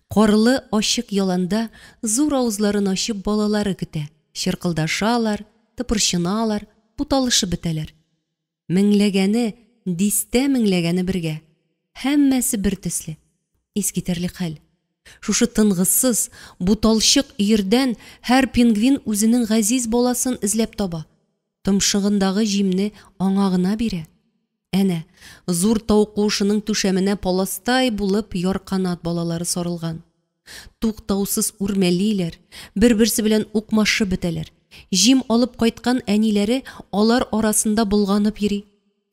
Карлы ачык яланда зур авызларын ачып балалары көтә. Чыркылдашалар, тыпырчыналар, буталышып бетәләр. Меңләгәне, дистә меңләгәне бергә. Һәммәсе бер төсле. Искитәрлек хәл. Шушы тынгысыз, буталчык өердән һәр пингвин үзенең газиз баласын эзләп таба. Томшыгындагы җимне аңа гына бирә. Әнә, зур тау куышының түшәменә паластай булып ярканат балалары сарылган. Туктаусыз үрмәлиләр, бер-берсе белән укмашып бетәләр. Җим алып кайткан әниләре алар арасында болганып йөри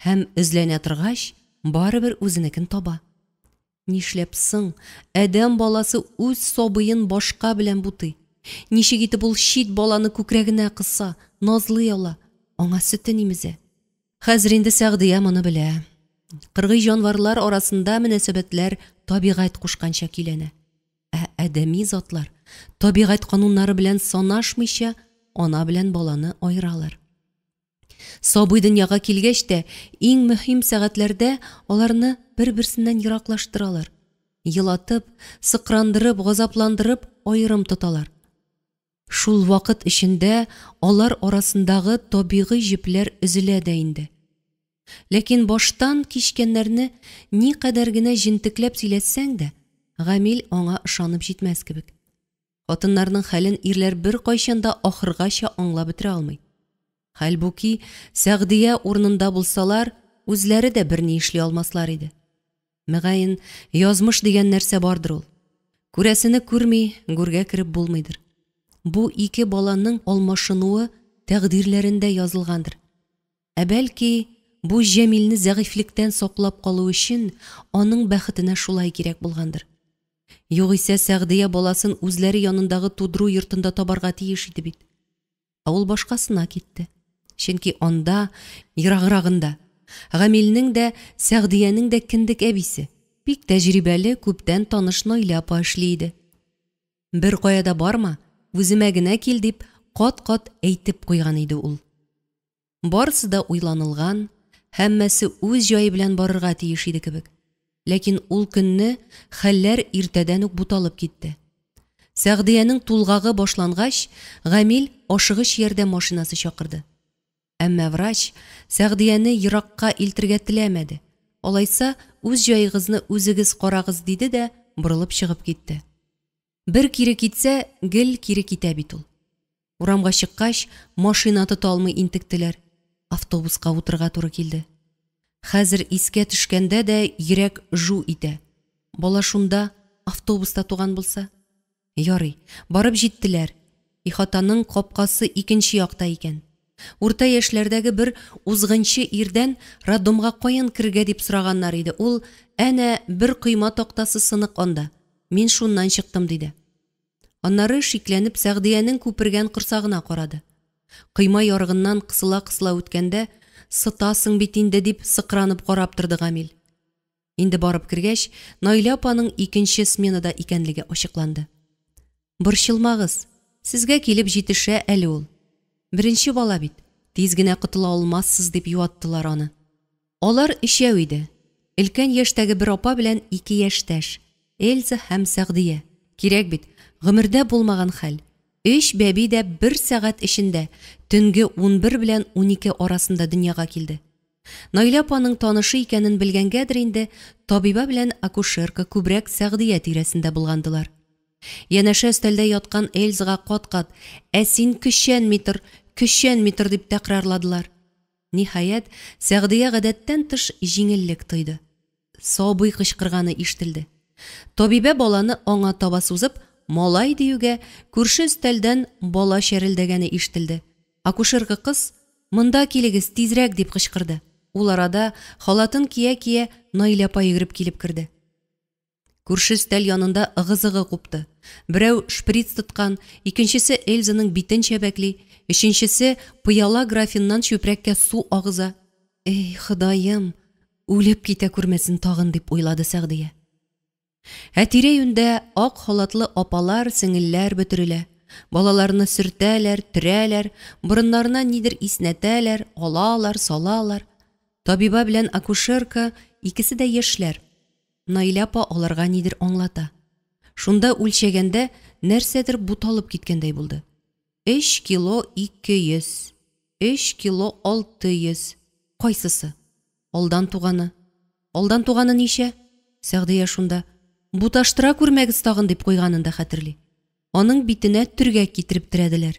һәм эзләнә торгач, барыбер үзенекен таба. Нишләп соң адәм баласы үз сабыен башка белән бутый? Ничек итеп ул чит баланы күкрәгенә кыса, назлый ала, аңа сөтен имезә? Хәзер инде Сәгъдия моны белә. Кыргый җанварлар арасында мөнәсәбәтләр табигать кушканча көйләнә. Ә адәми затлар табигать кануннары белән санашмыйча ана белән баланы аералар. Сабый дөньяга килгәч тә, иң мөһим сәгатьләрдә аларны бер-берсеннән ераклаштыралар. Елатып, сыкрандырып, газапландырып аерым тоталар. Шул вакыт эчендә алар арасындагы табигый җепләр өзелә дә инде. Ләкин баштан кичкәннәрне никадәр генә җентекләп сөйләтсәң дә, Гамил аңа ышанып җитмәс кебек. Хатыннарның хәлен ирләр беркайчан да ахыргача аңлап бетерә алмый. Хәлбуки, Сәгъдия урынында булсалар, үзләре дә берни эшли алмаслар иде. Мөгаен, язмыш дигән нәрсә бардыр ул. Күрәсене күрми, гүргә кереп булмыйдыр. Бу ике баланың алмашынуы тәкъдирләрендә язылгандыр. Ә бәлки, бу Җәмилне зәгыйфьлектән саклап калу өчен аның бәхетенә шулай кирәк булгандыр. Югыйсә Сәгъдия баласын үзләре янындагы тудыру йортында табарга тиеш иде бит. Ә ул башкасына китте. Чөнки анда, ераграгында, Гамилнең дә, Сәгъдиянең дә кендек әбисе, бик тәҗрибәле, күптән таныш Наилә апа эшли иде. Беркая да барма, үземә генә кил, дип кат-кат әйтеп куйган иде ул. Барысы да уйланылган, һәммәсе үз җае белән барырга тиеш иде кебек. Ләкин ул көнне хәлләр иртәдән үк буталып китте. Сәгъдиянең тулгагы башлангач, Гамил ашыгыч ярдәм машинасы чакырды. Әмма врач Сәгъдияне еракка илтергә теләмәде. Алайса, үз җаегызны үзегез карагыз, диде дә борылып чыгып китте. Бер кире китсә, гел кире китә бит ул. Урамга чыккач, машина тота алмый интектеләр. Автобуска утырырга туры килде. Хәзер искә төшкәндә дә йөрәк жу итә. Бала шунда, автобуста туган булса? Ярый, барып җиттеләр. Ихатаның капкасы икенче якта икән. Урта яшьләрдәге бер узгынчы ирдән роддомга каян керергә дип сораганнар иде. Ул, әнә, бер койма тактасы сынык анда. Мин шуннан чыктым, диде. Аннары шикләнеп Сәгъдиянең күпергән корсагына карады. Койма ярыгыннан кысыла-кысыла үткәндә, сытасың бит инде, дип сыкранып карап торды Гамил. Инде барып кергәч, Наилә апаның икенче сменада икәнлеге ачыкланды. Борчылмагыз, сезгә килеп җитешә әле ул. Беренче бала бит, тиз генә котыла алмассыз, дип юаттылар аны. Алар өчәү иде. Өлкән яшьтәге бер апа белән ике яшьтәш, Эльза һәм Сәгъдия. Кирәк бит, гомердә булмаган хәл. Өч бәби дә бер сәгать эчендә, төнге 11 белән 12 арасында дөньяга килде. Наилә апаның танышы икәнен белгәнгәдер инде, табибә белән акушерка күбрәк Сәгъдия тирәсендә булгандылар. Янәшә өстәлдә яткан Эльзага кат-кат, Ә син көчәнми тор, көчәнми тор, дип тәкрарладылар. Ниһаять, Сәгъдия гадәттән тыш җиңеллек тойды. Сабый кычкырганы ишетелде. Табибә баланы аңа таба сузып, малай диюгә, күрше өстәлдән бала чәрелдәгәне ишетелде. Акушерка кыз, Монда килегез, тизрәк, дип кычкырды. Ул арада, халатын кия-кия, Наилә апа йөгереп килеп керде. Күрше өстәл янында ыгы-зыгы купты. Берәү шприц тоткан, икенчесе Эльзаның битен чәбәкли, өченчесе пыяла графиннан чүпрәккә су агыза. Эй, Ходаем, үлеп китә күрмәсен тагын, дип уйлады Сәгъдия. Ә тирә-юньдә ак халатлы апалар, сеңелләр бөтерелә. Балаларны сөртәләр, төрәләр, борыннарына нидер иснәтәләр, алалар, салалар. Табиба белән акушерка икесе дә яшьләр. Наилә апа аларга нидер аңлата. Шунда үлчәгәндә нәрсәдер буталып киткәндәй булды. Өч кило 200, өч кило 600. Кайсысы? Алдан туганы. Алдан туганы ничә? Сәгъдия шунда, Буташтыра күрмәгез тагын, дип куйганын да хәтерли. Аның битенә төргәк китереп терәделәр.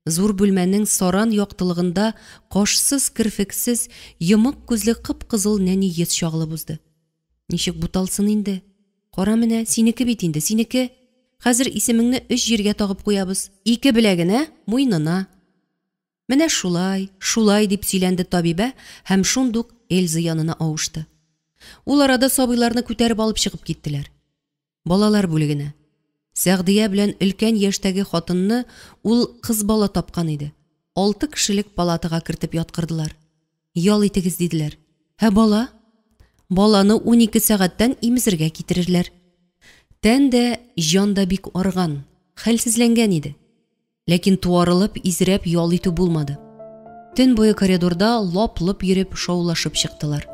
Зур бүлмәнең саран яктылыгында кашсыз-керфексез, йомык күзле кып-кызыл нәни йөз чагылып узды. Ничек буталсын инде? Кара менә, синеке бит инде, синеке. Хәзер исемеңне өч җиргә тагып куябыз. Ике беләгенә, муенына. Менә шулай, шулай, дип сөйләнде табибә һәм шундук Эльза янына авышты. Ул арада сабыйларны күтәреп алып чыгып киттеләр. Балалар бүлегенә. Сәгъдия белән өлкән яшьтәге хатынны ул кыз бала тапкан иде. Алты кешелек палатага кертеп яткырдылар. Ял итегез, диделәр. Ә бала? Баланы 12 сәгатьтән имезергә китерерләр. Тән дә, җан да бик арыган, хәлсезләнгән иде. Ләкин туарылып, изрәп ял итү булмады. Төн буе коридорда лап-лоп йөреп, шаулашып чыктылар.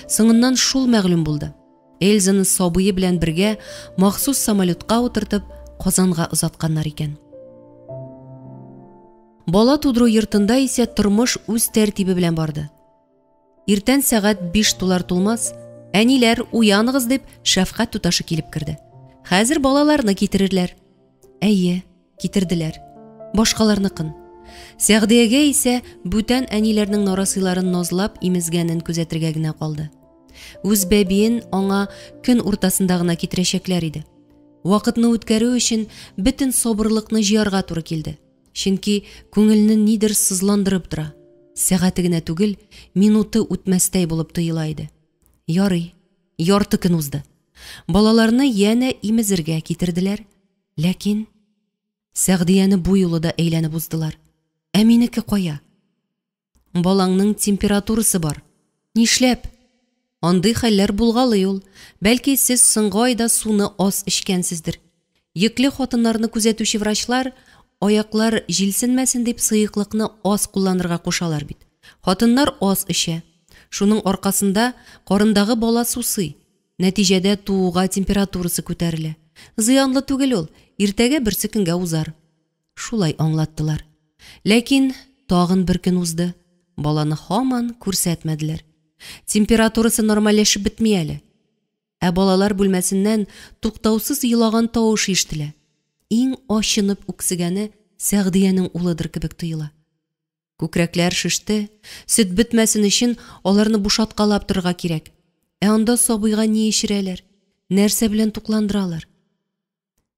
Соңыннан шул мәгълүм булды. Эльзаны сабые белән бергә махсус самолетка утыртып, Казанга озатканнар икән. Бала тудыру йортында исә тормыш үз тәртибе белән барды. Иртән сәгать 5 тулар тулмас, әниләр, уяныгыз дип, шәфкать туташы килеп керде. Хәзер балаларны китерерләр. Әйе, китерделәр. Башкаларныкын. Сәгъдиягә исә бүтән әниләрнең нарасыйларын назлап имезгәнен күзәтергә генә калды. Үз бәбиен аңа көн уртасында гына китерәчәкләр иде. Вакытны үткәрү өчен бөтен сабырлыкны җыярга туры килде. Чөнки күңелне нидер сызландырып тора. Сәгате генә түгел, минуты үтмәстәй булып тоела иде. Ярый, ярты көн узды. Балаларны янә имезергә китерделәр. Ләкин Сәгъдияне бу юлы да әйләнеп уздылар. Ә минеке кая? Балаңның температурасы бар. Нишләп? Андый хәлләр булгалый ул. Бәлки сез соңгы айда суны аз эчкәнсездер. Йөкле хатыннарны күзәтүче врачлар аяклар җилсенмәсен дип сыеклыкны аз кулланырга кушалар бит. Хатыннар аз эчә. Шуның аркасында карындагы бала сусый. Нәтиҗәдә тууга температурасы күтәрелә. Зыянлы түгел ул, иртәгә берсекөнгә узар. Шулай аңлаттылар. Ләкин тагын бер көн узды. Баланы һаман күрсәтмәделәр. Температурасы нормальләшеп бетми әле. Ә балалар бүлмәсеннән туктаусыз елаган тавыш ишетелә. Иң ачынып үксегәне Сәгъдиянең улыдыр кебек тоела. Күкрәкләр шеште, сөт бетмәсен өчен аларны бушаткалап торырга кирәк. Ә анда сабыйга ни эчерәләр? Нәрсә белән тукландыралар?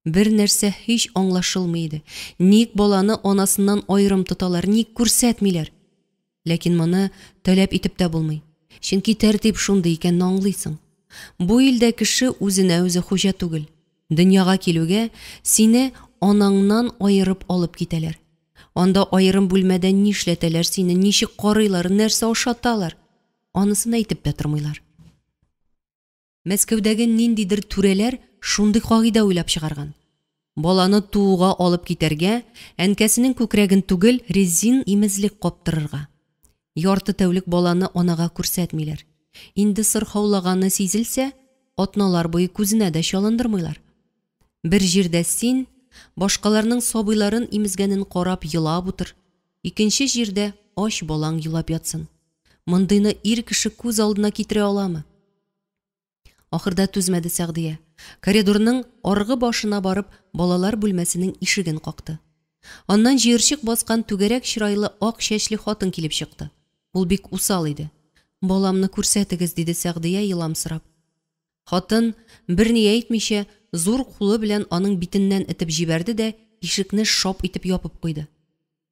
Бер нәрсә һич аңлашылмый иде. Ник баланы анасыннан аерым тоталар, ник күрсәтмиләр? Ләкин моны таләп итеп тә булмый. Чөнки тәртип шундый икәнне аңлыйсың. Бу илдә кеше үзенә үзе хуҗа түгел. Дөньяга килүгә сине анаңнан аерып алып китәләр. Анда аерым бүлмәдә нишләтәләр сине, ничек карыйлар, нәрсә ашаталар? Анысын әйтеп тә тормыйлар. Мәскәүдәге ниндидер түрәләр шундый кагыйдә уйлап чыгарган. Баланы тууга алып китәргә, әнкәсенең күкрәген түгел, резин имезлек каптырырга. Ярты тәүлек баланы анага күрсәтмиләр. Инде сырхаулаганы сизелсә, атналар буе күзенә дә чалындырмыйлар. Бер җирдә син, башкаларның сабыйларын имезгәнен карап елап утыр, икенче җирдә ач балаң елап ятсын. Мондыйны ир кеше күз алдына китерә аламы? Ахырда түзмәде Сәгъдия. Коридорның аргы башына барып, балалар бүлмәсенең ишеген какты. Аннан җыерчык баскан түгәрәк чырайлы ак чәчле хатын килеп чыкты. Ул бик усал иде. Баламны күрсәтегез, диде Сәгъдия еламсырап. Хатын, берни әйтмичә, зур кулы белән аның битеннән этеп җибәрде дә ишекне шап итеп ябып куйды.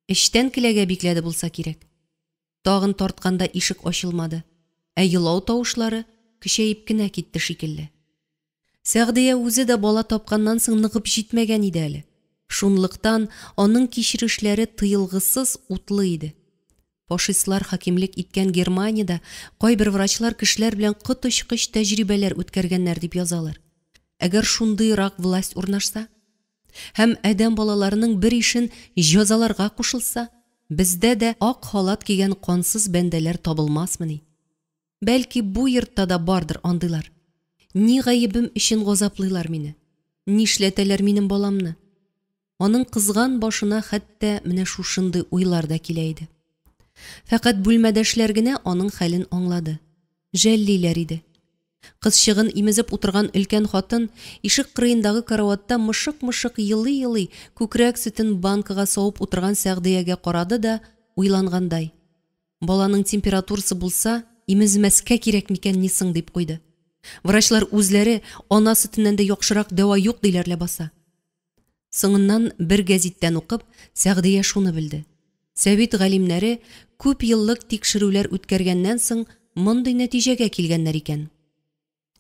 Эчтән келәгә бикләде булса кирәк. Тагын тартканда ишек ачылмады, ә елау тавышлары көчәеп кенә китте шикелле. Сәгъдия үзе дә бала тапканнан соң ныгып җитмәгән иде әле. Шунлыктан аның кичерешләре тыелгысыз утлы иде. Фашистлар хакимлек иткән Германиядә кайбер врачлар кешеләр белән коточкыч тәҗрибәләр үткәргәннәр дип язалар. Әгәр шундыйрак власть урнашса һәм адәм балаларының бер ишен җәзаларга кушылса, бездә дә ак халат кигән кансыз бәндәләр табылмасмыни? Бәлки бу йортта да бардыр андыйлар. Ни гаебем өчен газаплыйлар мине? Нишләтәләр минем баламны? Аның кызган башына хәтта менә шушындый уйлар да килә иде. Фәкать бүлмәдәшләр генә аның хәлен аңлады. Жәллиләр иде. Кызчыгын имезеп утырган өлкән хатын ишек кырыендагы караватта мышык-мышык елый-елый күкрәк сөтен банкага савып утырган Сәгъдиягә карады да уйлангандай. Баланың температурасы булса, имезмәскә кирәк микәнни соң дип куйды. Врачлар үзләре ана сөтеннән дә яхшырак дәва юк диләр ләбаса. Соңыннан бер гәзиттән укып, Сәгъдия шуны белде. Сәвит галимнәре күп еллык тикшерүләр үткәргәннән соң мондый нәтиҗәгә килгәннәр икән.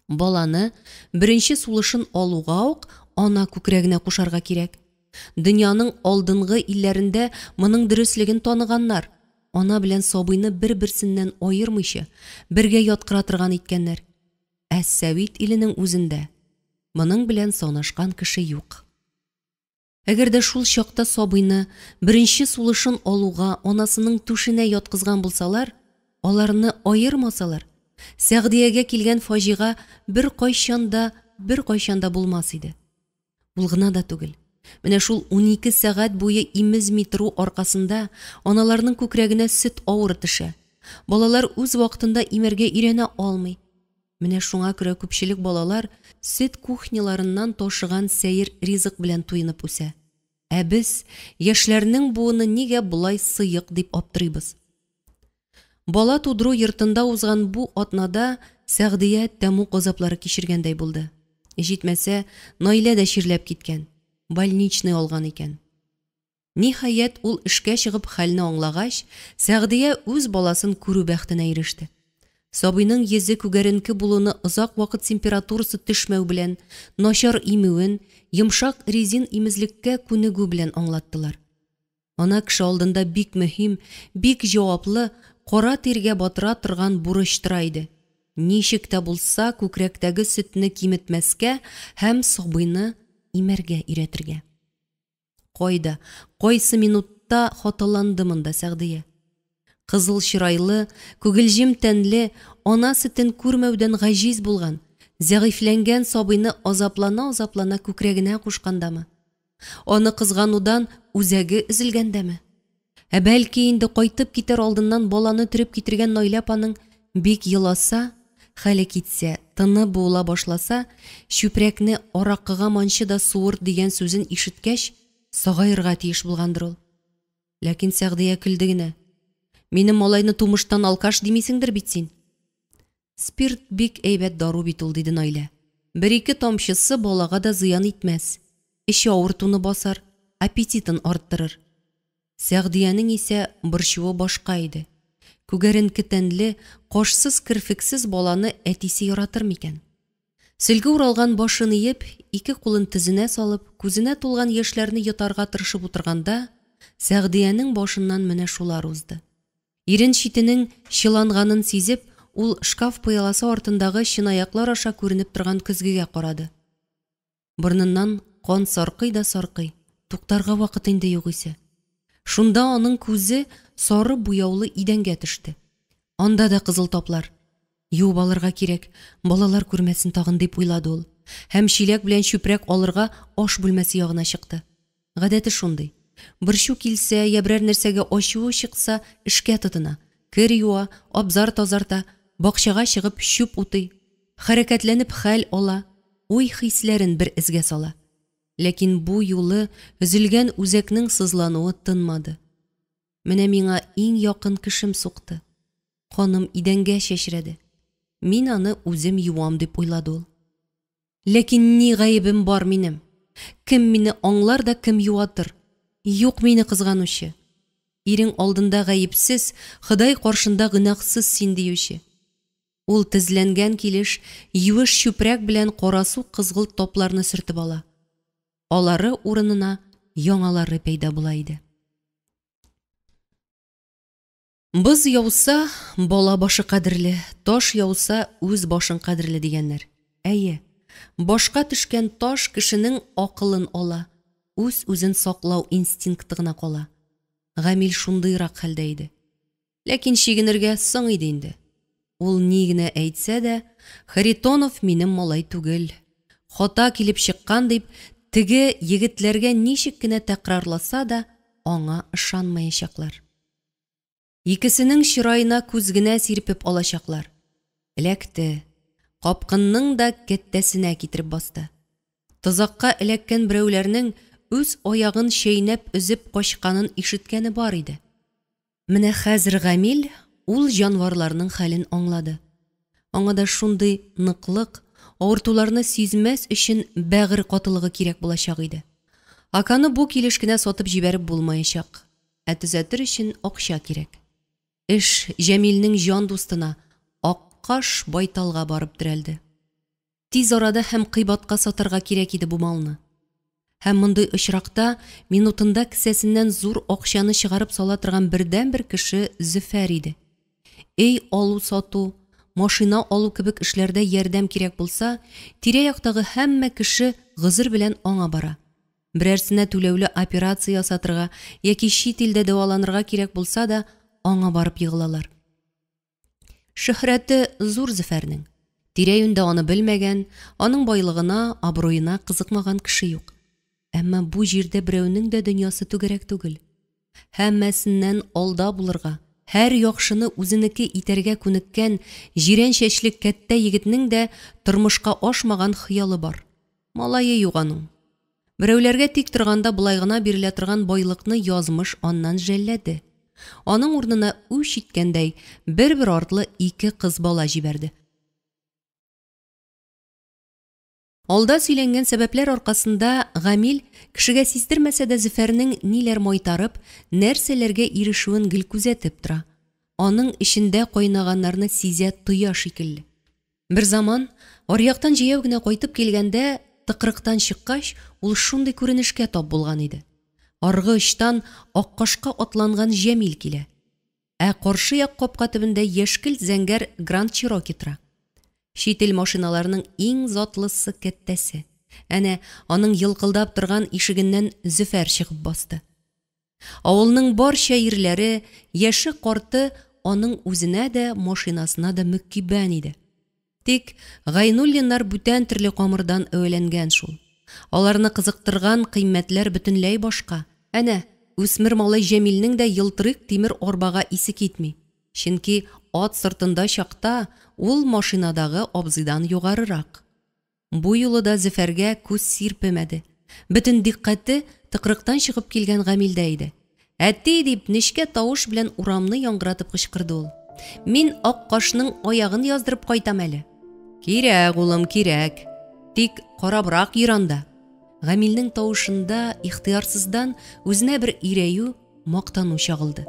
Баланы беренче сулышын алуга ук ана күкрәгенә кушарга кирәк. Дөньяның алдынгы илләрендә моның дөреслеген таныганнар. Ана белән сабыйны бер-берсеннән аермыйча, бергә яткыра торган иткәннәр. Ә Сәвит иленең үзендә моның белән санашкан кеше юк. Әгәр дә шул чакта сабыйны беренче сулышын алуга анасының түшенә яткызган булсалар, аларны аермасалар, Сәгъдиягә килгән фаҗига беркайчан да, беркайчан да булмас иде. Ул гына да түгел. Менә шул 12 сәгать буе имезми тору аркасында аналарның күкрәгенә сөт авыр төшә. Балалар үз вакытында имәргә өйрәнә алмый. Менә шуңа күрә күпчелек балалар сөт кухняларыннан ташыган сәер ризык белән туенып үсә. Ә без яшьләрнең буыны нигә болай сыек дип аптырыйбыз. Бала тудыру йортында узган бу атнада Сәгъдия тәмуг газаплары кичергәндәй булды. Җитмәсә, Наилә дә чирләп киткән, больничный алган икән. Ниһаять, ул эшкә чыгып хәлне аңлагач, Сәгъдия үз баласын күрү бәхетенә иреште. Сабыйның йөзе күгәренке булуны озак вакыт температурасы төшмәү белән, начар имүен, йомшак резин имезлеккә күнегү белән аңлаттылар. Ана кеше алдында бик мөһим, бик җаваплы, кара тиргә батыра торган бурыч тора иде. Ничек тә булса күкрәктәге сөтне киметмәскә һәм сабыйны имәргә өйрәтергә. Кайда, кайсы минутта хаталанды монда Сәгъдия? Кызыл чырайлы, күгелҗем тәнле, ана сөтен күрмәүдән гаҗиз булган, зәгыйфьләнгән сабыйны азаплана-азаплана күкрәгенә кушкандамы? Аны кызганудан үзәге өзелгәндәме? Ә бәлки инде кайтып китәр алдыннан баланы төреп китергән Наилә апаның бик еласа, хәле китсә, тыны буыла башласа, чүпрәкне аракыга манчы да суырт дигән сүзен ишеткәч, сагаерга тиеш булгандыр ул. Ләкин Сәгъдия көлде генә. Минем малайны тумыштан алкаш димисеңдер бит син? Спирт бик әйбәт дару бит ул, диде Наилә. Бер-ике тамчысы балага да зыян итмәс. Эче авыртуны басар, аппетитын арттырыр. Сәгъдиянең исә борчуы башка иде. Күгәренке тәнле, кашсыз-керфексез баланы әтисе яратыр микән? Сөлге уралган башын иеп, ике кулын тезенә салып, күзенә тулган яшьләрне йотарга тырышып утырганда, Сәгъдиянең башыннан менә шулар узды. Ирен читенең чыланганын сизеп, ул шкаф пыяласы артындагы чынаяклар аша күренеп торган көзгегә карады. Борыныннан кан саркый да саркый, туктарга вакыт инде югыйсә. Шунда аның күзе сары буяулы идәнгә төште. Анда да кызыл таплар. Юып алырга кирәк, балалар күрмәсен тагын, дип уйлады ул. Һәм чиләк белән чүпрәк алырга аш бүлмәсе ягына чыкты. Гадәте шундый. Борчу килсә, я берәр нәрсәгә ачуы чыкса, эшкә тотына. Кер юа, абзар тазарта, бакчага чыгып чүп утый. Хәрәкәтләнеп хәл ала, уй-хисләрен бер эзгә сала. Ләкин бу юлы өзелгән үзәкнең сызлануы тынмады. Менә миңа иң якын кешем сукты. Каным идәнгә чәчрәде. Мин аны үзем юам, дип уйлады ул. Ләкин ни гаебем бар минем? Кем мине аңлар да кем юатыр? Юк мине кызганучы. Ирең алдында гаепсез, Ходай каршында гөнаһсыз син диюче. Ул тезләнгән килеш юеш чүпрәк белән карасу кызгылт тапларны сөртеп ала. Алары урынына яңалары пәйда була иде. Боз яуса, бала башы кадерле, таш яуса, үз башың кадерле дигәннәр. Әйе, башка төшкән таш кешенең акылын ала, үз-үзен саклау инстинкты гына кала. Гамил шундыйрак хәлдә иде. Ләкин чигенергә соң иде инде. Ул ни генә әйтсә дә, Харитонов минем малай түгел. Хата килеп чыккан дип, теге егетләргә ничек кенә тәкрарласа да, аңа ышанмаячаклар. Икесенең чыраена күз генә сирпеп алачаклар. Эләкте. Капкынның да кәттәсенә китереп басты. Тозакка эләккән берәүләрнең үз аягын чәйнәп өзеп качканын ишеткәне бар иде. Менә хәзер Гамил ул җанварларның хәлен аңлады. Аңа да шундый ныклык, авыртуларны сизмәс өчен бәгырь катылыгы кирәк булачак иде. Аканы бу килеш кенә сатып җибәреп булмаячак. Ә төзәтер өчен акча кирәк. Эш Җәмилнең җан дустына, Аккаш байталга барып терәлде. Тиз арада һәм кыйбатка сатарга кирәк иде бу малны. Һәм мондый очракта минутында кесәсеннән зур акчаны чыгарып сала торган бердәнбер кеше Зөфәр иде. Өй алу-сату, машина алу кебек эшләрдә ярдәм кирәк булса, тирә-яктагы һәммә кеше гозер белән аңа бара. Берәрсенә түләүле операция ясатырга яки чит илдә дәваланырга кирәк булса да, аңа барып егылалар. Шөһрәте зур Зөфәрнең. Тирә-юньдә аны белмәгән, аның байлыгына, абруена кызыкмаган кеше юк. Әмма бу җирдә берәүнең дә дөньясы түгәрәк түгел. Һәммәсеннән алда булырга, һәр яхшыны үзенеке итәргә күнеккән җирән чәчле кәттә егетнең дә тормышка ашмаган хыялы бар. Малае юк аның. Берәүләргә тик торганда болай гына бирелә торган байлыкны язмыш аннан жәлләде. Аның урынына үч иткәндәй, бер-бер артлы ике кыз бала җибәрде. Алда сөйләнгән сәбәпләр аркасында Гамил кешегә сиздермәсә дә Зөфәрнең ниләр майтарып, нәрсәләргә ирешүен гел күзәтеп тора. Аның эчендә кайнаганнарны сизә, тоя шикелле. Берзаман, аръяктан җәяү генә кайтып килгәндә, тыкрыктан чыккач, ул шундый күренешкә тап булган иде. Аргы очтан Аккашка атланган Җәмил килә. Ә каршы як капка төбендә яшькелт-зәңгәр Гранд Чироки тора. Чит ил машиналарының иң затлысы, кәттәсе. Әнә, аның елкылдап торган ишегеннән Зөфәр чыгып басты. Авылның барча ирләре, яше-карты аның үзенә дә, машинасына да мөкиббән иде. Тик Гайнуллиннар бүтән төрле камырдан әвәләнгән шул. Аларны кызыктырган кыйммәтләр бөтенләй башка. Әнә, үсмер малай Җәмилнең дә елтырыйк тимер арбага исе китми. Чөнки ат сыртында чакта ул машинадагы абзыйдан югарырак. Бу юлы да Зөфәргә күз сирпемәде. Бөтен дикъкате тыкрыктан чыгып килгән Гамилдә иде. Әти! дип, нечкә тавыш белән урамны яңгыратып кычкырды ул. Мин Аккашның аягын яздырып кайтам әле. Кирәк, улым, кирәк. Тик карабрак йөр анда. Гамилнең тавышында ихтыярсыздан үзенә бер ирәю, мактану чагылды.